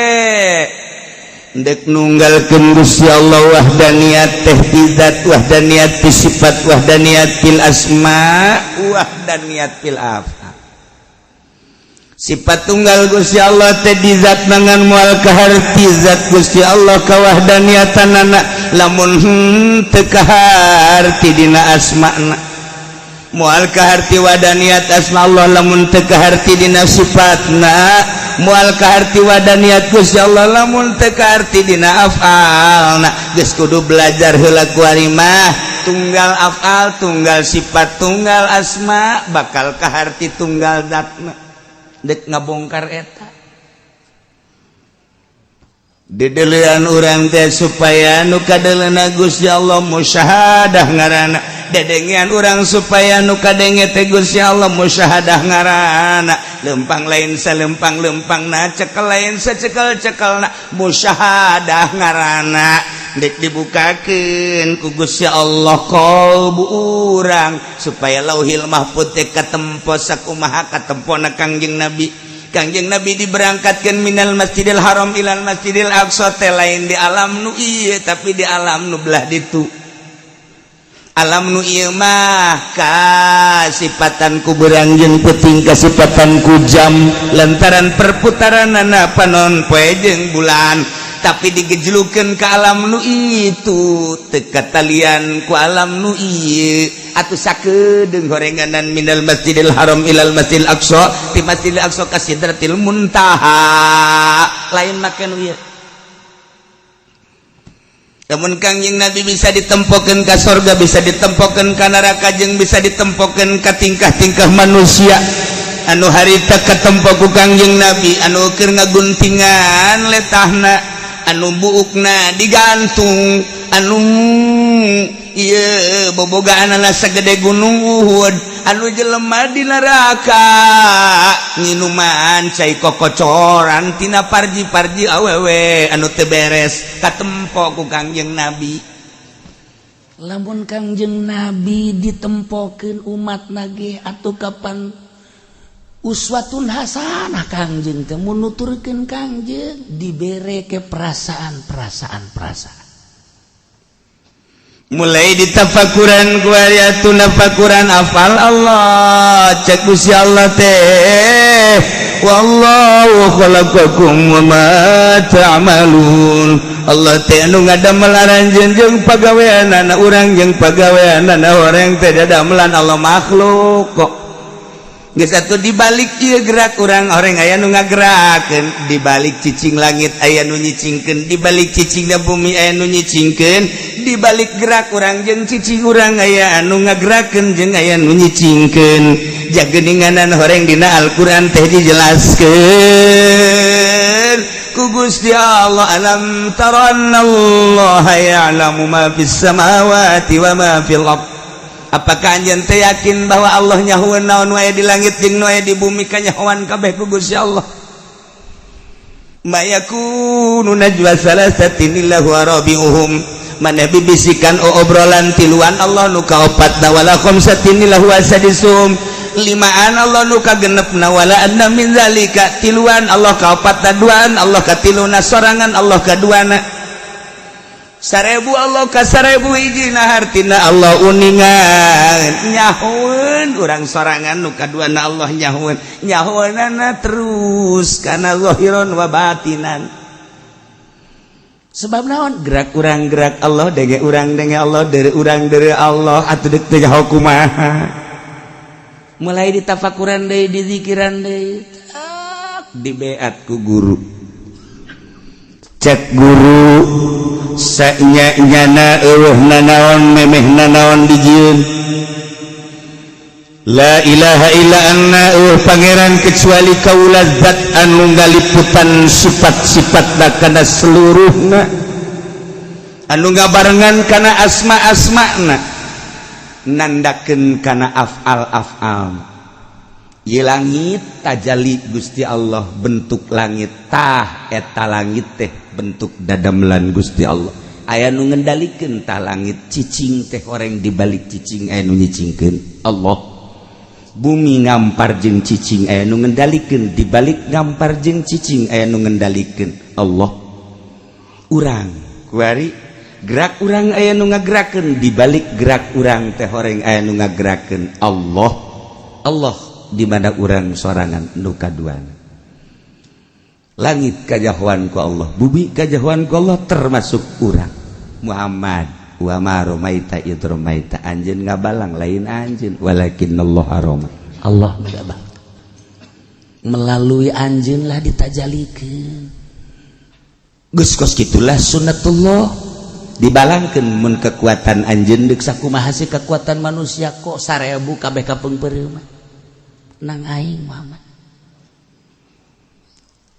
S1: dek nunggalkeun Gusti Allah, wahdaniyat teh ti zat, wahdaniyat ti sifat, wahdaniyat fil asma, wahdaniyat fil af'al. Sifat tunggal Gusti Allah teh di zat, mangan moal kaharti zat Gusti Allah kawahdaniyatan, lamun teu kaharti dina asma'na. Moal kaharti wadaniyat asma Allah lamun teu kaharti dina sifatna. Moal kaharti wadaniyat Gusti Allah lamun teu kaharti dina af'alna. Geus kudu belajar heula kuari mah, tunggal af'al, tunggal sifat, tunggal asma, bakal kaharti tunggal zatna. Dek ngabongkar eta dedelean urang teh supaya nu kadeleuna Gusti Allah, musyahadah ngaranna. Dedengean urang supaya nu kadenge teh Gusti Allah, musyahadah ngaranna. Lempang lain salempang lempangna, cekel lain secekel cekelna, musyahadah ngaranna. Dek dibukakeun ku Gusti Allah qalbu urang supaya Lauhil Mahfud teh katempo sakumaha katempona Kangjeng Nabi. Kangjeng Nabi diberangkatkan minal Masjidil Haram ilal Masjidil Aqsa teh lain di alam nu ieu, tapi di alam nu belah ditu. Alam nu ieu mah kasipatan ku beurang jeung peuting, kasipatan ku jam, lantaran perputaranana panon poe jeung bulan. Tapi digejlukeun ke alam nu itu, teu katalian ku alam nu ieu. Atuh sakedeung horenganan minal Masjidil Haram ilal Masjidil Aqsa, ti Masjidil Aqsa ka Sidratil Muntaha, lain make nu ieu. Namun Kangjeng Nabi bisa ditempokeun ka sorga, bisa ditempokeun ka neraka, jeung bisa ditempokeun ka tingkah-tingkah manusia anu harita katempo ku Kangjeng Nabi, anu keur ngaguntingan letahna, anu buukna digantung, anu ieu bobogaanana sagede Gunung Uhud, anu jelema di neraka nginuman cai kokocoran tina parji-parji awewe anu teu beres, katempo ku Kangjeng Nabi.
S2: Lamun Kangjeng Nabi ditempokeun umat nage, atau kapan uswatun hasanah Kangjeng teh? Mun nuturkeun Kangjeng dibere ke perasaan, perasaan, perasaan.
S1: Mulai ditafakuran ku nafakuran afal Allah. Cek Gusti Allah teh, wallahu khalaqakum wa ma ta'malun. Allah teh anu ngadamel aranjeun jeung pagaweanana urang, jeung pagaweanana orang teh dadamelan Allah makhluk kok. Geus atuh, dibalik ieu gerak urang, orang aya nu ngagerakeun. Dibalik cicing langit aya nu nyicingkeun, dibalik cicingna bumi aya nu nyicingkeun, dibalik gerak urang jeung cicing urang aya anu ngagerakeun jeung aya nu nyicingkeun. Jageninganan horeng dina Al-Qur'an teh dijelaskeun ku Gusti Allah, alam tara annallaha ya'lamu ma fis samawati wa ma fil ardh. Apakah anjeun teh yakin bahwa Allah nyahueun naon wae di langit jeung nu aya di bumi? Kanyahoan kabeh ku Gusti Allah. Ma yakunu najwa salasatin illa huwa rabi'uhum, maneh bibisikan obrolan tiluan, Allah nu kaopatna, wala khamsatin illa huwa sadisuhum, limaan Allah nu kagenepna, wala adna min zalika, tiluan Allah kaopatna, duaan Allah katiluna, sorangan Allah kaduana, 1000 Allah ka 1000 hijina. Hartina Allah uningan, nyahueun urang sorangan nu kaduana, Allah nyahueun, nyahueunana terus kana zahiron wa batinan. Sebab naon? Gerak urang gerak Allah, denge urang denge Allah, dari urang dari Allah. Atuh deuk teh nyaho kumaha? Mulai ditafakuran deui, dizikiran deui, dibeat ku guru. Cek guru, nyana eueuh nanaon, memeh nanaon dijieun. La ilaha illa anna, eueuh pangeran kecuali kaula, zat anu ngaliputan sifat-sifat kana seluruhna, anu ngabarengan kana asma-asmana, nandakeun kana afal-afal. Ieu langit tajali Gusti Allah, bentuk langit tah eta langit teh bentuk dadamelan Gusti Allah. Aya nu ngendalikeun tah langit. Cicing teh horeng dibalik cicing aya nu nyicingkeun, Allah. Bumi ngampar jeung cicing aya nu ngendalikeun, dibalik ngampar jeung cicing aya nu ngendalikeun, Allah. Urang kuari gerak urang aya nu ngagerakeun, dibalik gerak urang teh horeng aya nu ngagerakeun, Allah. Allah di mana urang sorangan nu kaduana. Langit kajahoan ku Allah, bumi kajahoan ku Allah, termasuk urang Muhammad. Wa ma romaita id romaita, anjeun ngabalang lain anjeun, walakinnallaha roma.
S2: Allah ngabang melalui anjeun lah ditajalikeun.
S1: Geus kos kitulah sunnatullah, dibalangkeun mun kekuatan anjeun deuk.
S2: Sakumaha sih kekuatan manusia kok 1000 kabeh kapeungpeureuh mah nang aing Muhammad.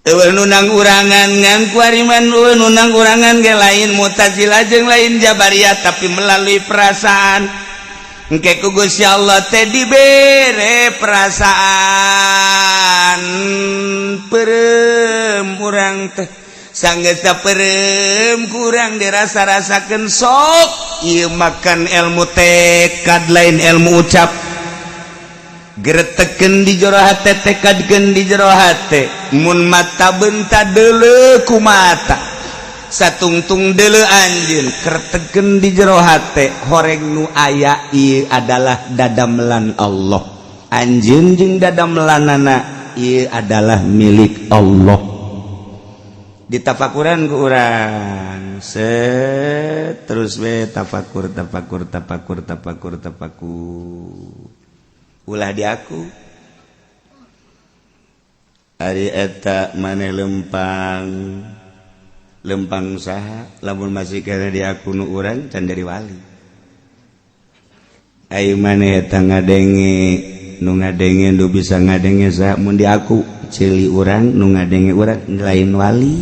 S1: Eueuh nu nang urangan, ngan kuariman eueuh nu nang urangan ge lain Mu'tazilah jeung lain Jabariyah, tapi melalui perasaan. Engke ku Gusti Allah teh dibere perasaan peureum urang teh. Sanggeus peureum kurang dirasa-rasakeun, sok ieu makan ilmu tekad, lain ilmu ucap. Gereteken di jero hate, tekadkeun di jero hate. Mun mata benta deuleu ku mata. Satungtung deuleu anjeun kertegen di jero hate, horeng nu aya ieu adalah dadamelan Allah. Anjeun jeung dadamelanana ieu adalah milik Allah. Ditafakuran ku urang, set, terus we tafakur, tafakur, tafakur, tafakur, tafakur. Ulah di aku. Ari eta maneh lempang lempang saha? Lamun masih kena di aku nu urang can dari wali. Ayo, maneh eta ngadenge, nu ngadenge, nu bisa ngadenge saha? Mun di aku ceuli urang, nu ngadenge urang lain wali.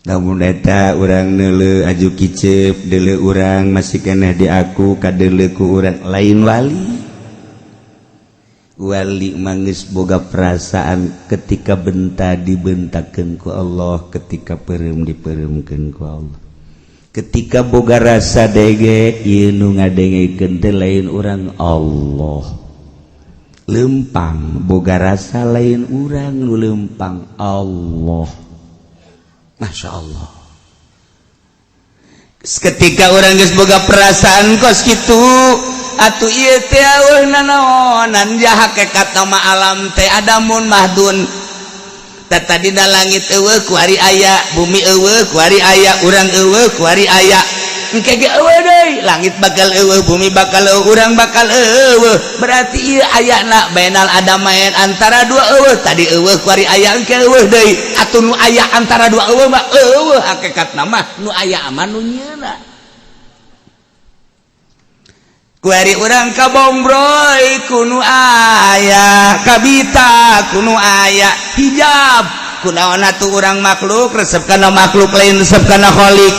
S1: Lamun eta urang neuleu aju kicep, deuleu urang masih keneh di aku, kadeuleu ku urang lain wali. Wali mangis boga perasaan ketika benta dibentakeun ku Allah, ketika peureum dipeureumkeun ku Allah, ketika boga rasa dege, ieu nu ngadengekeun teh lain urang, Allah. Lempang boga rasa lain urang, nu lempang Allah. Masya Allah, ketika urang geus boga perasaan kos kitu atuh, ieu teh eueuh nanaonan. Ja hakekat nama alam teh adamun mahdun. Tadi dina langit eueuh, kuari aya. Bumi eueuh, kuari aya. Urang eueuh, kuari aya. Engke ge eueuh deui. Langit bakal eueuh, bumi bakal eueuh, urang bakal eueuh. Berarti ieu ayana bainal adamain, antara dua eueuh. Tadi eueuh, kuari aya, engke eueuh deui. Atuh nu aya antara dua eueuh mah eueuh. Hakikatna mah nu aya mah nu nyieuna. Kuari urang kabombroy ku nu aya, kabita ku nu aya, hijab. Kunaon atuh urang makhluk resep kana makhluk, lain resep kana Khalik?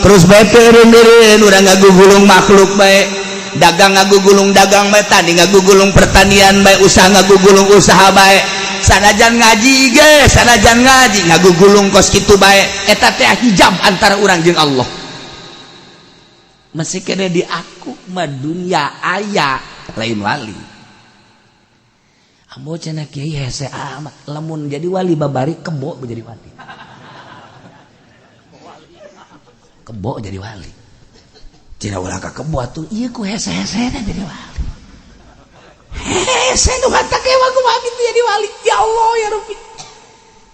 S1: Terus bae teureun urang ngagugulung makhluk bae, dagang ngagugulung dagang bae, tani ngagugulung pertanian bae, usaha ngagugulung usaha bae, sanajan ngaji ge, sanajan ngaji ngagugulung kos kitu bae. Eta teh hijab antara urang jeung Allah. Masih kena di aku mah dunia aya, lain wali. Ambo cenah kiai hese amat lamun jadi wali, babari kebo jadi wali, kebo jadi wali. Cenah ulah ka kebo atuh, ieu ku hese-hese jadi wali. Hese nu kata kewa kumaha kitu jadi wali? Ya Allah, ya Rabbi,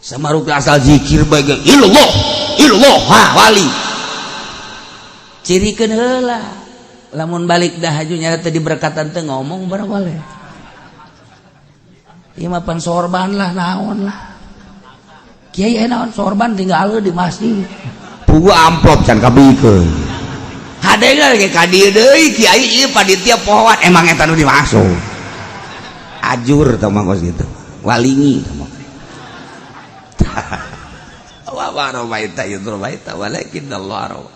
S1: sama rupi asal zikir bae, illallah illallah, ha wali. Cirikeun heula, lamun balik dah haju nyata tadi berkatan teh ngomong boleh. Ieu mah pan sorban lah, naon lah kiai, naon sorban tinggal di masjid. Pugu amplop can kabikeun, hade ge ka dieu deui kiai, ieu panitia pohoan. Emang eta nu dimasuk ajur tah mah kos kitu, walingi tah mah. Wa ma ramaita idz ramaita walakin Allah rama.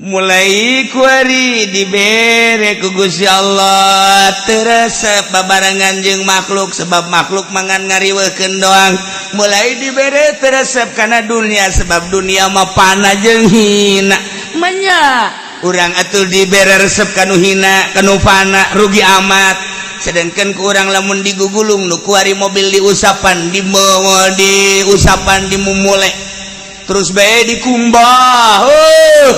S1: Mulai kuari dibere ku Gusti Allah teu resep babarengan jeung makhluk, sebab makhluk mangan ngariweukeun doang. Mulai dibere teu resep kana dunia, sebab dunia mah pana jeung hina. Manya urang atuh dibere resep kanu hina, kanu fana, rugi amat. Sedangkan ku urang lamun digugulung nu kuari mobil diusapan, di diusapan, dimumule terus bae dikumbah, oh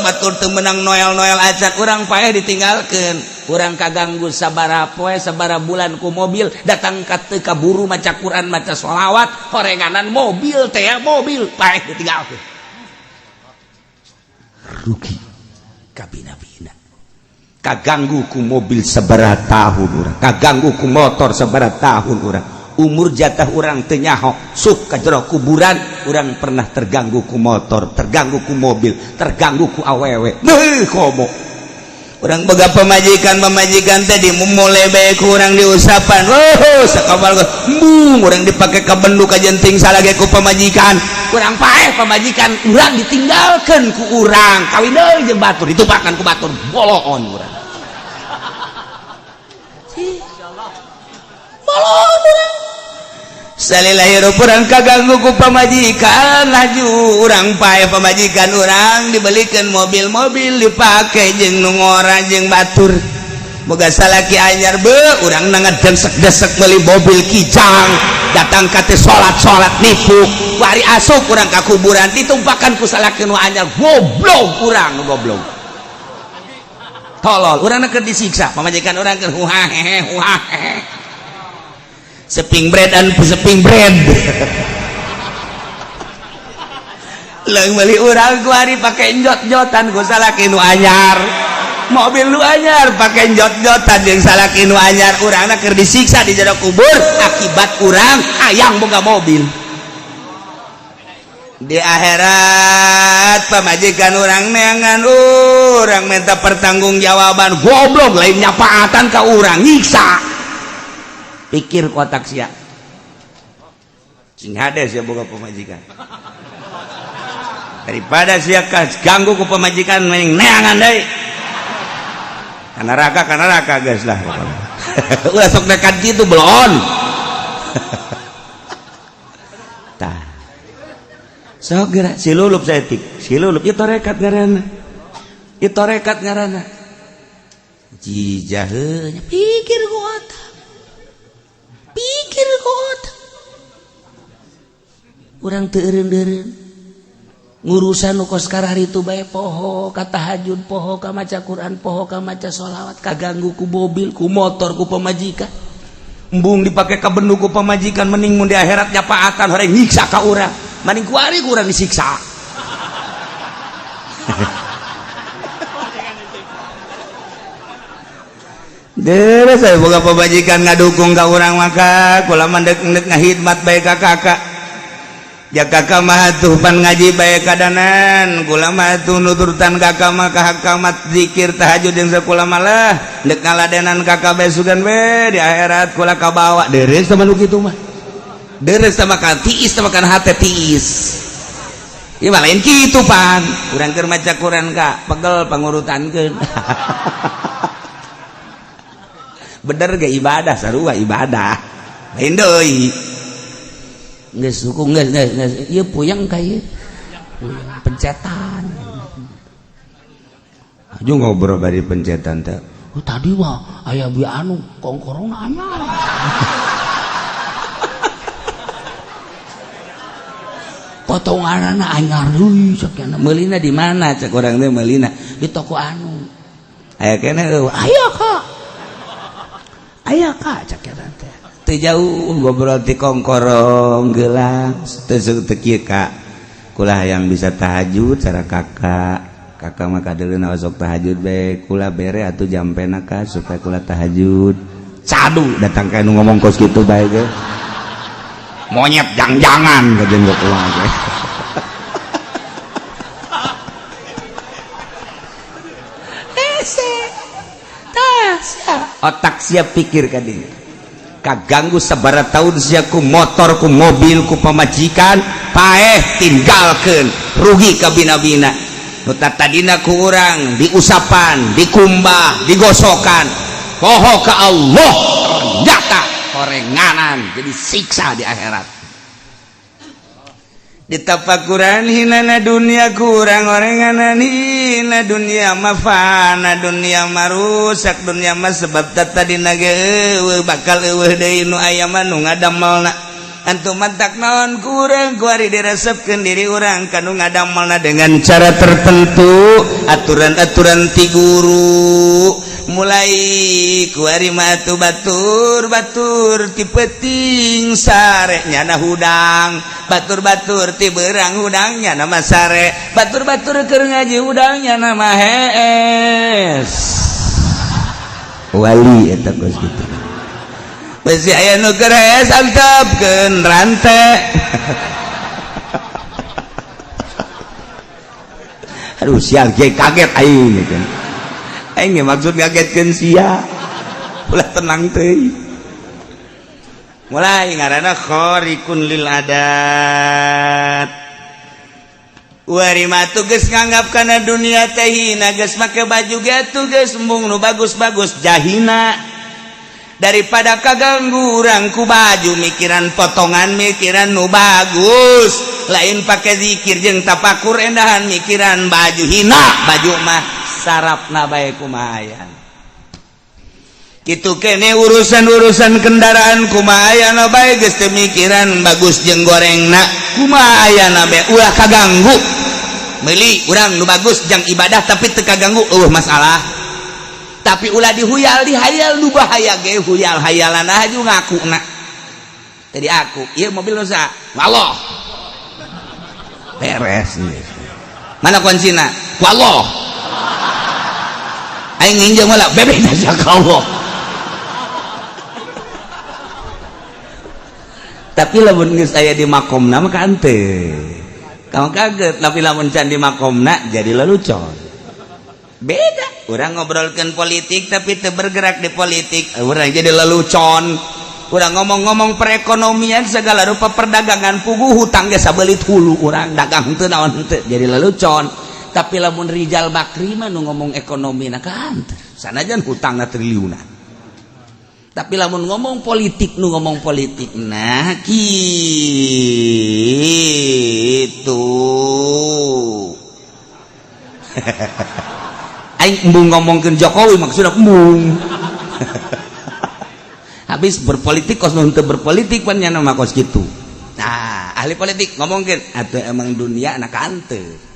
S1: batur teu menang noel-noel acan. Urang paeh ditinggalkeun, urang kaganggu sabaraha poe, sabaraha bulan ku mobil datang ka teu kaburu maca Quran, maca sholawat, horenganan mobil teh, mobil paeh ditinggalkeun. Rugi kabina-bina. Kaganggu ku mobil sabaraha tahun urang, kaganggu ku motor sabaraha tahun urang, umur jatah urang teu nyaho, sup ka jero kuburan urang pernah terganggu ku motor, terganggu ku mobil, terganggu ku awewe. Beuh, komo urang boga pamajikan, pamajikan teh dimumule bae ku urang, diusapan. Oh, sakabal embung urang dipake ka bendu, ka jenting salage ku pamajikan. Urang paeh, pamajikan urang ditinggalkeun ku urang, kawin deui jeung batur, ditupakan ku batur, boloon urang, boloon urang. Salilahir urang kaganggu ku pamajikan, laju urang paeh, pamajikan urang dibelikan mobil-mobil, dipakai jeung nu ngora jeung batur. Boga salaki anyar be urang na ngadesek-desek meuli mobil Kijang, datang ka teh salat-salat nipu. Wari asup urang ka kuburan ditumpakan ku salaki nu anyar, goblok urang, goblok. Tolol, urang keur disiksa, pamajikan urang keur huha hehe huha hehe. Seping bread dan seping bread. Leung meuli urang kuari pake njot-njotan ku salaki nu anyar. Mobil nu anyar pake njot-njotan jeung salaki nu anyar, urangna keur disiksa di jero kubur akibat urang hayang boga mobil. Di akhirat pamajikan urang neangan urang minta pertanggungjawaban, goblok lain nyapaatan ka urang, nyiksa. Pikir kotak sia. Sing hade sia boga pamajikan. Daripada sia ganggu ku pamajikan mending neangan deui. Ka neraka geus lah. Ulah sok nekat kitu belon. Tah. Sok geura si lulup saeutik, si lulup ieu tarekat ngaranna. Ieu tarekat ngaranna. Jijah heuh pikir ku otak. Pikir ku otak. Urang teu eureun-eureun. Ngurusan nu kos kararitu bae poho ka tahajud, poho ka maca Quran, poho ka maca sholawat, kaganggu ku mobil, ku motor, ku pamajikan. Embung dipake ka bendu ku pamajikan, mending mun di akhirat nyapaatan horeng nyiksa ka urang. Mending kuari ku urang disiksa. Deres saya boga pamajikan ngadukung ka urang maka kula mah deuk ngahidmat bae ka kakak. Ya kakak mah tuh pan ngaji bae kadanan, kula mah tuh nuturtan kakak mah ka hakamat zikir tahajud jeung sakula malah deuk ngaladenan kakak bae sugan we di akhirat kula kabawa. Deres sama nu kitu mah. Deres sama ka tiis sama kana hate tiis. Ieu mah lain kitu pan. Urang keur maca Quran ka pegel pangurutankeun. Bener ge ibadah sarua ibadah. Lain deui. Geus suku geus geus geus ieu puyeng ka ieu. Puyeng pencetan. Aju ngobrol bari pencetan teh. Oh tadi mah aya bi anu kongkorong anyar. Potonganana anyar deui cek nya. Meulina di mana cek urang teh meulina di toko anu. Aya keneh eueuh aya ka. Aya ka cek nya teh. Teu jauh ngobrol ti kongkorong gelang teu teu kieu ka. Kula hayang bisa tahajud cara kakak. Kakak mah kadeuleuna osok tahajud bae kula bere atuh jampena ka supaya kula tahajud. Cadu datang ka nu ngomong kos kitu bae ge. Monyet jang-jangan kajen ge kula ge. Hese. Tah sia. Otak sia pikir ka dinya. Kaganggu sabara tahun sia ku motor ku mobil ku pamajikan paeh tinggalkeun rugi ka bina-bina. Nu tadina ku urang diusapan, dikumbah, digosokan. Poho ka Allah ternyata horenganan jadi siksa di akhirat. Ditapakuran hinana dunia kurang orenganan hina dunia mafana dunia marusak dunia mah sebab tadina ge eueuh bakal eueuh deui nu aya mah nu ngadamelna. Antum mantak naon kurang kuari diresepkeun diri urang ka nu ngadamelna dengan cara tertentu aturan-aturan ti guru mulai kuari mah atuh batur-batur ti peuting sare nyana hudang, batur-batur ti beurang hudang nyana mah sare, batur-batur keur ngaji hudang nyana mah hees. Wali eta geus kitu. Besi aya nu keur hees antepkeun rante. Aduh sial ge kaget aing gitu. Aing ge maksud ngagetkeun sia. Ulah tenang teuing. Mulai ngaranna khariqun lil adat. Wari mah geus nganggap kana dunia teh hina, geus make baju ge atuh geus embung nu bagus-bagus jahina. Daripada kaganggu urang ku baju mikiran potongan mikiran nu bagus, lain pake zikir jeung tapakur endahan mikiran baju hina, baju mah sarapna bae kumaha. Kitu kene urusan-urusan kendaraan, kumaha ayana bae geus teu mikiran bagus jeung gorengna, kumaha ayana bae, ulah kaganggu. Meuli urang nu bagus jang ibadah tapi teu kaganggu, eueuh masalah. Tapi ulah dihuyal dihayal, nu bahaya ge huyal hayalan aju ngakuna. Tadi aku ieu mobil nu saha? Allah. Beres. Mana kuncina? Ku Allah. Aing nginjem heula, bebek aja ka Allah. Tapi lamun geus aya di makomna mah henteu. Kamu kaget, tapi lamun can di makomna jadi lelucon. Beda. Urang ngobrolkeun politik tapi teu bergerak di politik, urang jadi lelucon. Urang ngomong-ngomong perekonomian segala rupa perdagangan, puguh hutang ge sabelit hulu, urang dagang teu naon teu, jadi lelucon. Tapi lamun Rijal Bakri mah nu ngomong ekonomi na kan sanajan hutangna triliunan. Tapi lamun ngomong politik, nu ngomong politik nah gitu. Aing embung ngomongkeun Jokowi, maksudna embung. Habis berpolitik kos nu henteu berpolitik pan nya mah kos kitu. Nah, ahli politik ngomongkeun atuh emang dunia anak henteu.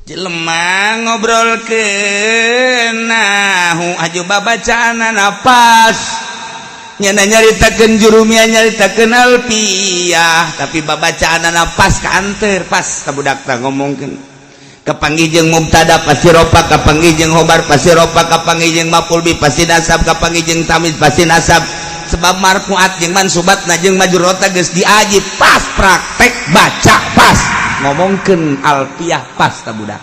S1: Jelema ngobrolkeun nahu aju babacaanana pas. Nyana nyaritakeun jurumiyah, nyaritakeun alfiyah, tapi babacaanana pas ka anteur, pas ka budak tah ngomongkeun. Kapanggih jeung mubtada pasti rofa, kapanggih jeung khobar pasti rofa, kapanggih jeung maf'ul bih pasti nasab, kapanggih jeung tamyiz pasti nasab. Sebab marfuat jeung mansubatna jeung majrurna geus diaji pas, praktek baca pas, ngomongkeun alfiyah pas ka budak.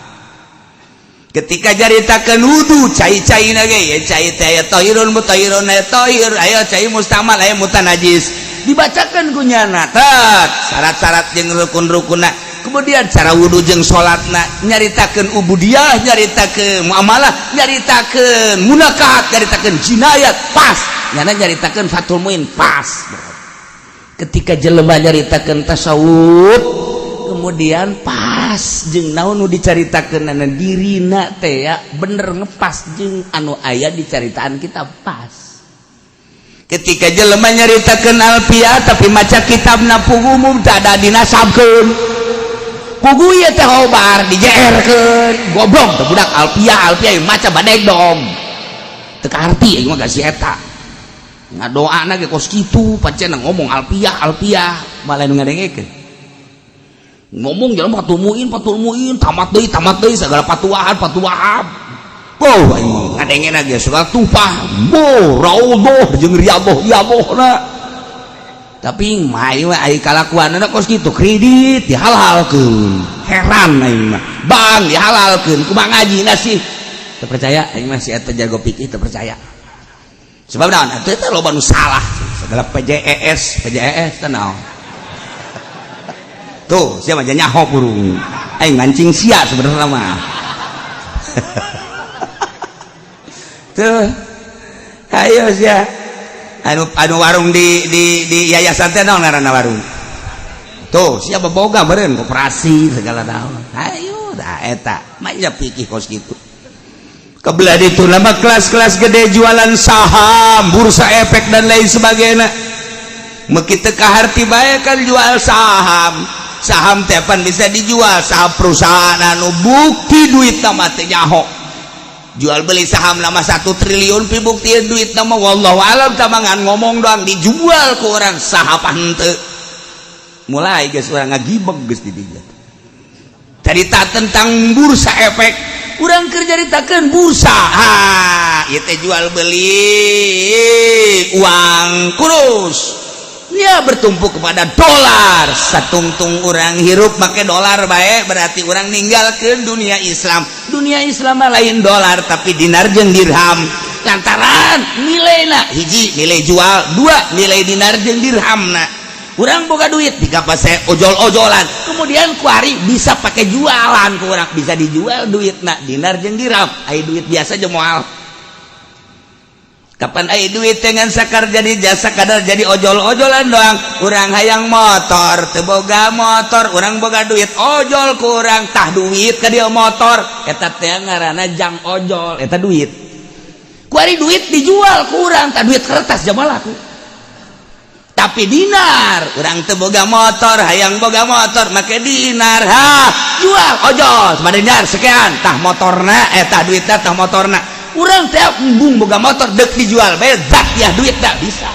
S1: Ketika caritakeun wudu, cai-caina ge ya cai teh aya tahirun mutahhirun, aya tahir, aya cai mustamal, aya mutanajis. Dibacakeun ku nyana tet syarat-syarat jeung rukun-rukunna. Kemudian cara wudu jeung salatna, nyaritakeun ubudiyah, nyaritakeun muamalah, nyaritakeun munakahat, nyaritakeun jinayat pas. Nyana nyaritakeun Fathul Muin pas. Ketika jelema nyaritakeun tasawuf kemudian pas jeung naon nu dicaritakeun na dirina teh ya bener ngepas jeung anu aya dicaritaan kita pas. Ketika jelema nyaritakeun alfiyah tapi maca kitabna puguh mubtada dinasabkeun, puguh ieu teh khobar dijeerkeun, goblok teh budak alfiyah alfiyah maca badeg dong teu kaarti. Aing mah si eta ngadoana ge kos kitu, pancen ngomong alfiyah alfiyah malah nu ngadengekeun ngomong jalan Fathul Muin Fathul Muin, tamat deui segala patuahan patuahan. Oh, aing mah ngadengena ge segala tupah bo raudhah jeung riyadhah riyadhahna. Tapi mah ieu ai kalakuanna kos kitu, kredit dihalalkeun, heran aing mah, bank dihalalkeun, kumaha ngajina sih teu percaya aing mah. Si eta jago fikih teu percaya, sebab naon atuh teh loba nu salah segala PJES PJES teh naon tuh, siapa aja nyaho burung aing mancing sia sebenarnya mah. Tuh ayo sia anu anu warung di yayasan teh naon ngaranna warung tuh, siapa boga meureun koperasi segala naon, ayo dah eta mah pikir kos kitu. Kebelah itu nama kelas-kelas gede jualan saham bursa efek dan lain sebagainya, meki teu kaharti bae kan jual saham. Saham tepan bisa dijual, saham perusahaan anu bukti duit nama teh nyaho, jual beli saham nama 1 triliun pi bukti duit nama wallahu alam tamangan ngomong doang dijual ke orang saham henteu. Mulai geus urang ngagibeg geus di dieu cerita tentang bursa efek, urang keur nyaritakeun bursa, ha ieu teh jual beli uang kurus ya bertumpu kepada dolar. Satungtung orang hirup make dolar baik, berarti orang ninggalkan dunia Islam. Dunia Islam lain dolar tapi dinar jeung dirham, lantaran nilai hiji nilai jual, dua nilai dinar jeung dirham. Nah, urang boga duit tiga pase ojol-ojolan, kemudian kuari bisa pakai jualan, kurang bisa dijual duit nak dinar jeung dirham. Ai duit biasa jeung moal. Kapan ai duit dengan sakar jadi jasa kadar jadi ojol-ojolan doang. Urang hayang motor teu boga motor, urang boga duit ojol kurang tah duit ka dia motor, eta teh ngaranna jang ojol, eta duit.
S2: Kuari duit dijual kurang tak duit kertas jamal laku. Tapi dinar, urang teu boga motor, hayang boga motor make dinar, ha, jual ojol sabada dinar sekian, tah motorna eh tah duitna tah motorna. Urang teh embung boga motor deuk dijual bae zat ya duit tak bisa.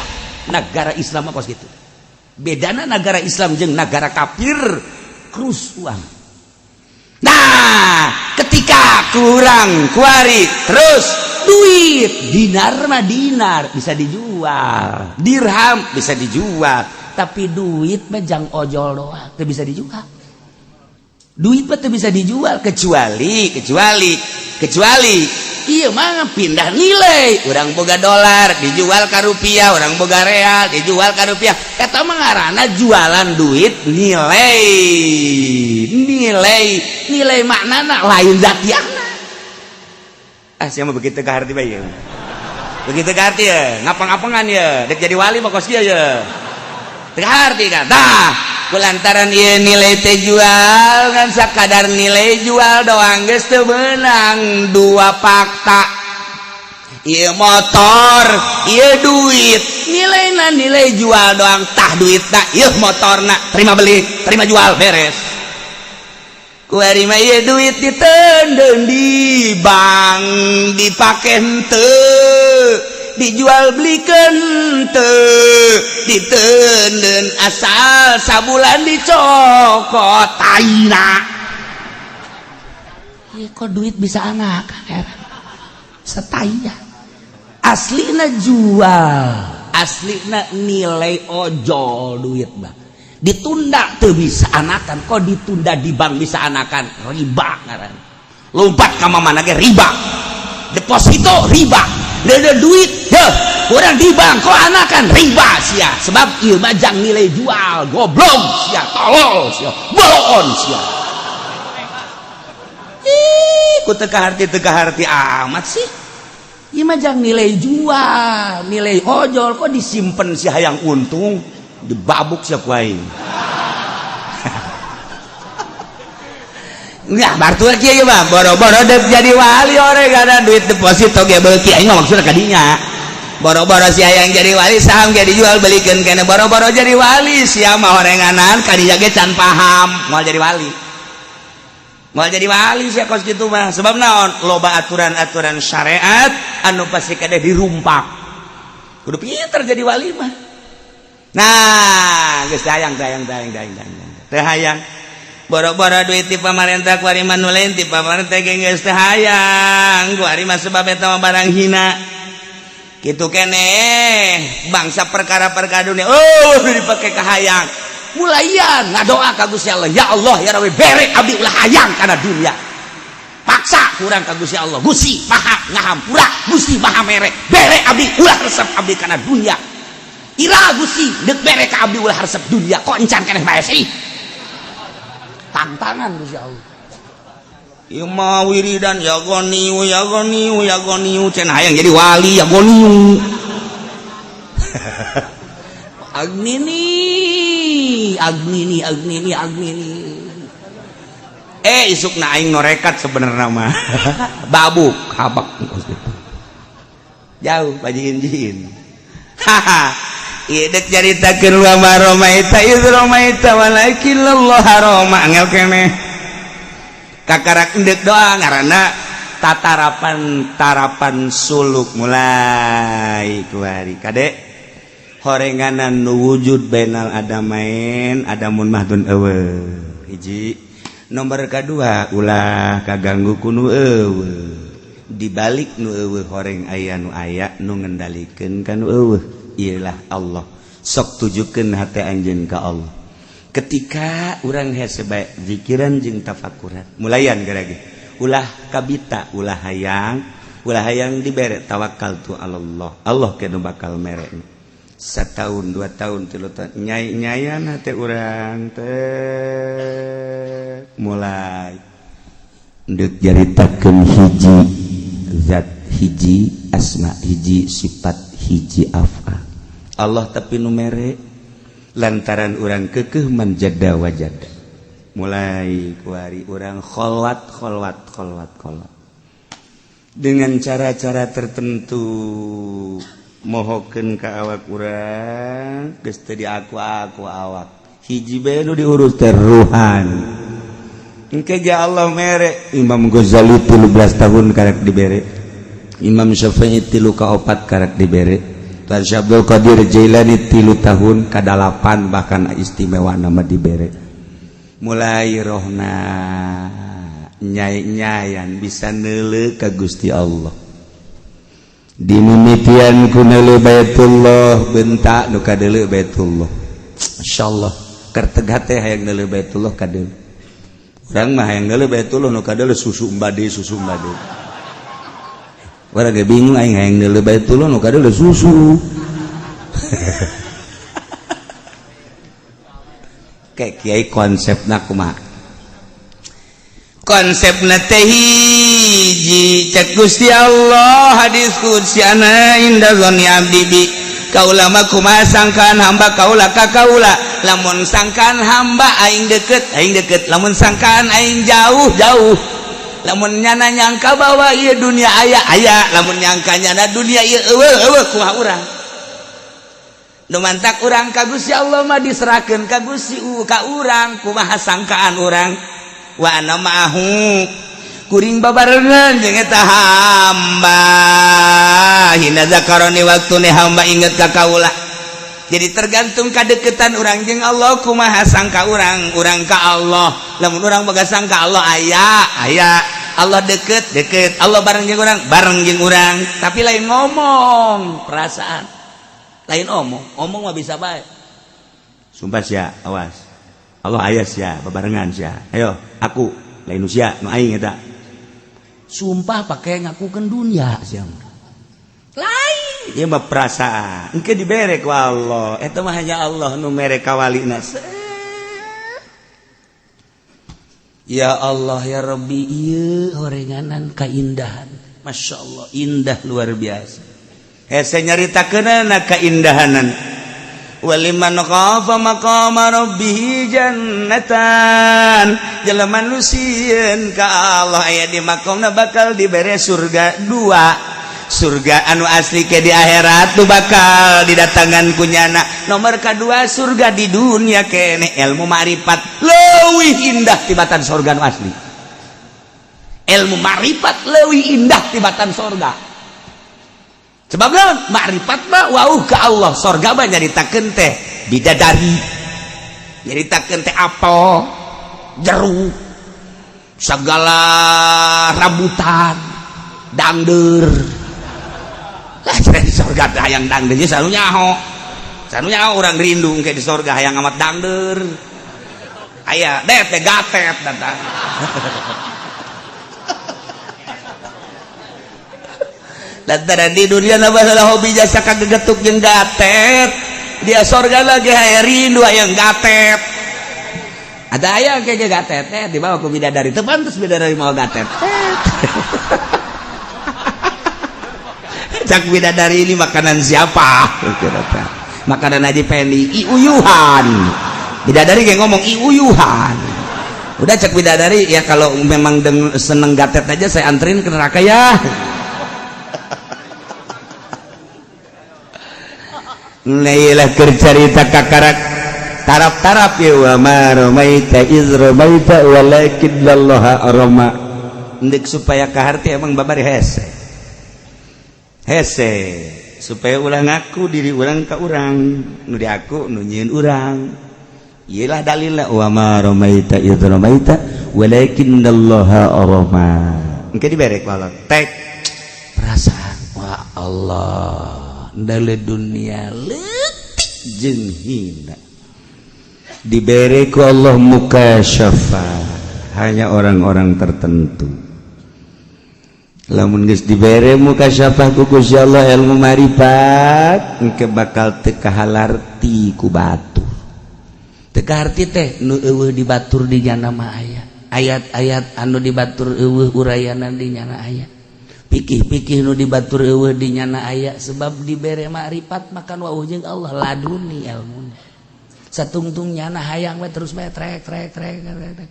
S2: Negara Islam apa gitu. Bedana negara Islam jeung negara kafir krus uang. Nah, ketika kurang kuari terus duit dinar mah dinar bisa dijual, dirham bisa dijual, tapi duit mah jang ojol doang teu bisa dijual. Duit mah teu bisa dijual kecuali kecuali kecuali iya mah pindah nilai. Urang boga dolar dijual ka rupiah, urang boga real dijual ka rupiah. Eta mah ngaranna jualan duit nilai. Nilai nilai maknana lain zatiahna. Ah, siapa begitu ke harti bae ya. Begitu ke harti ya, ngapang-ngapangan ya, dek jadi wali mah kos dia ya. Teu harti kan. Tah, kulantaran ieu nilai teh jual kan sakadar nilai jual doang geus teu meunang dua fakta. Ieu motor, ieu duit, nilaina nilai jual doang tah duitna, ieu motorna, terima beli, terima jual, beres. Kuari mah ieu duit diteundeun di bank dipake henteu, dijual belikan henteu, diteundeun asal sabulan dicokot taina. Ieu kok duit bisa anak heran. Setaya. Aslina jual, aslina nilai ojol duit mah. Ditunda tuh bisa anakan, kok ditunda di bank bisa anakan, riba ngaran. Lompat ka mana ge riba. Deposito riba. Dede duit, heh, urang di bank kok anakan riba sia. Sebab ieu mah jang nilai jual, goblok sia, tolol sia, bolon sia. Ih, ku teu kaharti amat sih. Ieu mah jang nilai jual, nilai ojol kok disimpen si hayang untung, dibabuk sia ku aing. Enggak, bartu kieu ieu mah boro-boro dek jadi wali ore kada duit deposito ge beuki aing mah maksudna kadinya. Boro-boro si hayang jadi wali saham ge dijual belikeun keneh boro-boro jadi wali sia mah horenganan kadinya ge can paham moal jadi wali. Moal jadi wali sia kos kitu mah sebab naon loba aturan-aturan syariat anu pasti kade dirumpak. Kudu pinter jadi wali mah. Nah, geus hayang hayang hayang hayang hayang. Teu hayang. Boro-boro duit ti pamarentah kuari mah nu lain ti pamarentah ge geus teu hayang. Kuari mah sebab eta mah barang hina. Kitu keneh bangsa perkara-perkara dunia oh dipake kahayang. Mulaian ngadoa ka Gusti Allah, ya Allah ya Rabbi bere abdi ulah hayang kana dunia. Paksa kurang ka Gusti Allah. Gusti Maha ngahampura, Gusti Maha mere. Bere abdi ulah resep abdi kana dunia. Ira Gusti deuk bere ka abdi ulah resep dunia kok encan keneh bae sih. Tantangan Gusti Allah. Ieu mah wiridan ya goniu ya goniu ya goniu cenah hayang jadi wali ya goniu. Agnini agnini agnini agnini. Eh isukna aing norekat sebenarnya mah. Babuk habak gitu. Jauh bajiin-jiin. Haha. Ieu dek caritakeun wa ma ramaita iz ramaita walakinallah rama angel keneh. Kakarak endek doa ngaranna tatarapan tarapan suluk mulai kuari kade horenganan nu wujud bainal adamain adamun mahdun eueuh hiji nomor kadua ulah kaganggu ku nu eueuh dibalik nu eueuh horeng aya nu aya nu ngendalikeun ka nu eueuh iyalah Allah sok tujukeun hate anjeun ka Allah ketika urang hese bae zikiran jeung tafakuran mulayan garage ulah kabita ulah hayang dibere tawakal tu Allah Allah ke nu bakal mere setahun 2 tahun 3 tahun nyai nyayan hate urang teh mulai ndek jaritakeun hiji zat hiji asma hiji sifat hiji af'al Allah tapi nu mere lantaran urang kekeh manjada wajada mulai kuari urang kholwat kholwat kholwat kholwat
S1: Dengan cara-cara tertentu mohokeun ka awak urang geus teu diaku-aku awak. Hiji bae nu diurus teh ruhan. Engke ge Allah mere Imam Ghazali 13 tahun karek dibere. Imam Syafi'i 3 ka 4 karek dibere. Tuan Syekh Abdul Qadir Jailani 3 tahun ka 8 bahkan istimewa nama dibere. Mulai rohna nyai-nyayan bisa neuleuh ka Gusti Allah. Dimimitian ku neuleuh Baitullah bentak nu kadeuleuh Baitullah. Masyaallah kerteg hate hayang neuleuh Baitullah kadeuleuh. Urang mah hayang neuleuh Baitullah nu kadeuleuh susu mbade susu mbade. Urang ge bingung aing hayang neuleuh Baitullah nu kadeuleuh susu. Kayak kiai konsepna kumaha? Konsepna teh hiji cek Gusti Allah hadis qudsi ana inda dzanni abdi bi kaula mah kumaha sangkaan hamba kaula ka kaula lamun sangkaan hamba aing deket lamun sangkaan aing jauh jauh lamun nyana nyangka bahwa ieu dunia aya aya lamun nyangka nyana dunia ieu eueuh eueuh kumaha urang nu mantak urang ka Gusti Allah mah diserahkeun ka Gusti ka urang kumaha sangkaan urang wa ana ma'ahu kuring babarengan jeung eta hamba hina zakaroni waktune hamba inget ka kaula. Jadi tergantung kadeketan urang jeung Allah kumaha sangka urang urang ka Allah lamun urang boga sangka Allah aya aya Allah deket deket Allah bareng jeung urang bareng jeung urang tapi lain ngomong perasaan lain omong omong mah bisa bae sumpah sia awas Allah aya sia babarengan sia ayo aku lain usia nu aing eta sumpah pakai ngakukeun dunia sia lain ieu mah perasaan engke dibere ku Allah eta mah hanya Allah nu mere ka walina. Ya Allah ya Rabbi ieu horenganan kaindahan Masya Allah indah luar biasa hese nyaritakeunana kaindahanan waliman khafa maqama rabbih jannatan jelema nu sieun ka Allah aya di makomna bakal dibere surga dua surga anu asli ke di akhirat nu bakal didatangan ku nyana nomor kedua surga di dunia kene ilmu ma'rifat leuwih indah tibatan surga nu asli ilmu ma'rifat leuwih indah tibatan surga sebab naon makrifat mah wauh ka Allah sorga mah nyaritakeun teh bidadari nyaritakeun teh apel jeruk segala rambutan dangder lah di sorga teh hayang dangder nya selalu nyaho urang rindu ke di sorga hayang amat dangder aya deh teh gatet datang. Lantaran di dunia masalah hobi jasa kagegetuk jeung gatet dia sorga lagi hayang rindu hayang gatet ada aya kayak gatet teh dibawa ku bidadari teu pantes bidadari mau gatet. Cak bidadari ini makanan siapa makanan Haji Pendi iuyuhan bidadari kayak ngomong iuyuhan udah cak bidadari ya kalau memang seneng gatet aja saya anterin ke neraka ya. Nailah kercarita kakarak tarap-tarap ya wa ma ramaita iz ramaita walakinnallaha rama ndek supaya kaharti emang babari hese hese supaya ulah ngaku diri urang ka urang nu diaku nu nyieun urang ieulah dalilna wa ma ramaita iz ramaita walakinnallaha rama engke dibere ku Allah tek perasaan wa Allah ndale dunia leutik jeung hina dibere ku Allah mukasyafa hanya orang-orang tertentu lamun geus dibere mukasyafah ku Gusti Allah ilmu marifat engke bakal teu kahalarti ku batur teu kaharti teh nu eueuh dibatur di nyana mah aya ayat-ayat anu dibatur eueuh urayanan di nyana aya pikih-pikih nu dibatur eueuh di nyana aya sebab dibere makrifat makan wauh jeung Allah laduni ilmuna satungtung nyana hayang we terus bae trek trek trek trek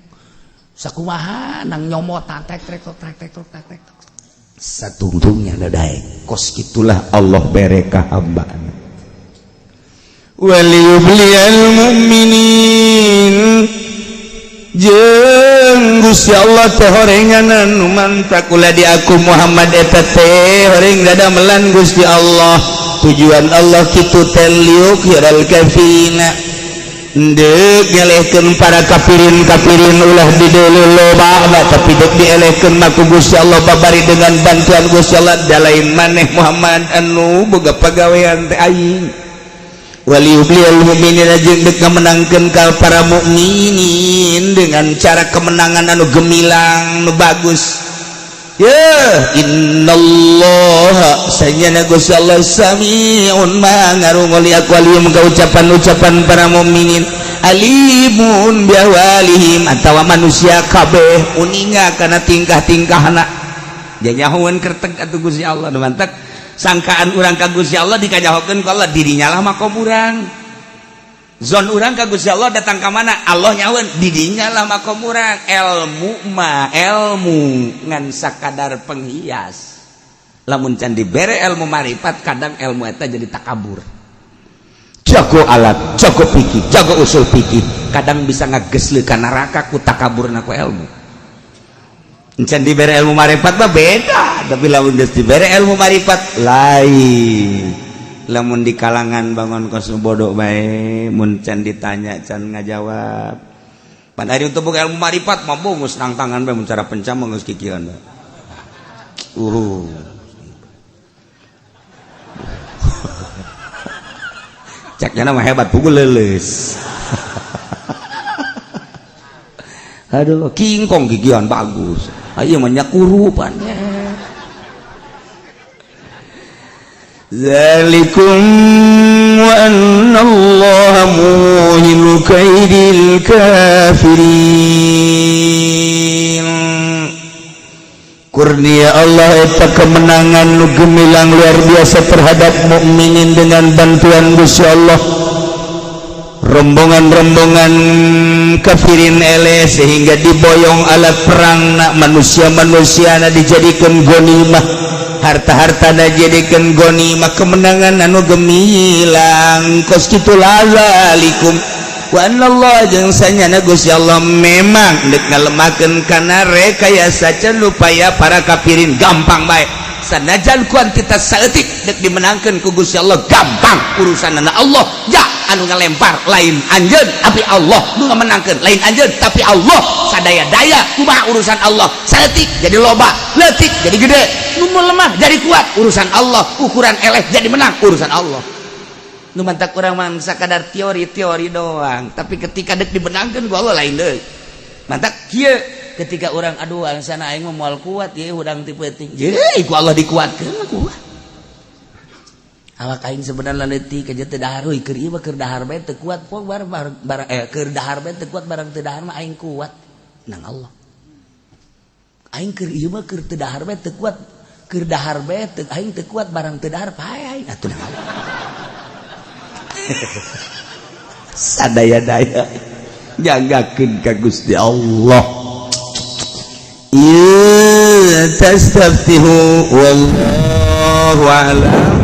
S1: sakumaha nang nyomotan trek trek trek trek trek trek trek. Satungtungnya daek kos itulah Allah bere ka hambana. Waliyubliyal mu'minin jeung Gusti Allah teh horenganan nu mantak ulah di aku Muhammad eta teh horeng dadamelan Gusti Allah. Tujuan Allah kitu teh liyukhiral kafina deuk ngelehkeun para kafirin-kafirin ulah dideuleu loba tapi deuk dielehkeun mah ku Gusti Allah babari dengan bantuan Gusti Allah da lain maneh Muhammad anu boga pagawean teh aing. Waliyubliyal mu'minina jeung deuk ngamenangkeun ka para mukminin dengan cara kemenangan anu gemilang nu bagus. Ya innallaha sanyana Gusti Allah samiun maha ngarungu li aqwalihim ka ucapan-ucapan para mukminin, alimun bi ahwalihim atawa manusia kabeh uninga kana tingkah-tingkahna. Janyahoeun kerteg atuh Gusti Allah nu mantak sangkaan urang ka Gusti Allah dikanyahokeun ku Allah dirinya lah makom urang. Zon urang ka Gusti Allah datang ka mana Allah nyaweun didinya lah makom urang. Ilmu mah ilmu ngan sakadar penghias. Lamun can dibere ilmu marifat kadang ilmu eta jadi takabur. Jago alat, jago pikir, jago usul pikir, kadang bisa ngagesle ka neraka ku takaburna ku ilmu. Can dibere ilmu marifat mah beda, tapi lamun geus dibere ilmu marifat lain. Lamun di kalangan bangun kos bodoh bae mun can ditanya can ngajawab. Pan ari untuk boga ilmu marifat mah bungus nang tangan bae mun cara pencam mah geus kikieuan bae. Caknya mah hebat pukul leuleus. Aduh, kingkong gigian bagus. Ayo mah nyakurupan. Zalikum wa anna Allah muhinu kaidil kafirin. Kurnia Allah eta kemenangan nu gemilang luar biasa terhadap mukminin dengan bantuan Gusti Allah. Rombongan-rombongan kafirin eleh sehingga diboyong alat perang nak manusia-manusia na dijadikan gonimah, harta-harta na jadikan gonimah, kemenangan anu gemilang kos kitu lazalikum wa anallah jeung sanyana Gusti Allah memang deuk ngalemakeun kana rekayasa can upaya para kafirin gampang bae. Sanajan kuantitas saeutik deuk dimenangkeun ku Gusti Allah gampang urusanana Allah. Ja anu ngalempar lain anjeun tapi Allah, nu ngamenangkeun lain anjeun tapi Allah. Sadaya-daya kumaha urusan Allah, saeutik jadi loba, leutik jadi gede, nu lemah jadi kuat urusan Allah, ukuran eleh jadi menang urusan Allah. Nu mantak urang mah sakadar teori-teori doang, tapi ketika deuk dimenangkeun ku Allah lain deui. Mantak kieu ketika orang aduh angsana aing mah moal kuat ye hudang ti peuting. Ye ku Allah dikuatkeun mah kuat. Awak aing sebenarnya leutik aja teu dahar euy keur ieu mah keur dahar bae teu kuat poe barang barang keur dahar bae teu kuat barang teu dahar mah aing kuat nang Allah. Aing keur ieu mah keur teu dahar bae teu kuat keur dahar bae teu aing teu kuat barang teu dahar pae aing atuh nang Allah. Sadaya-daya jagakeun ka Gusti Allah. Ieu tastaftihu wallahu a'lam.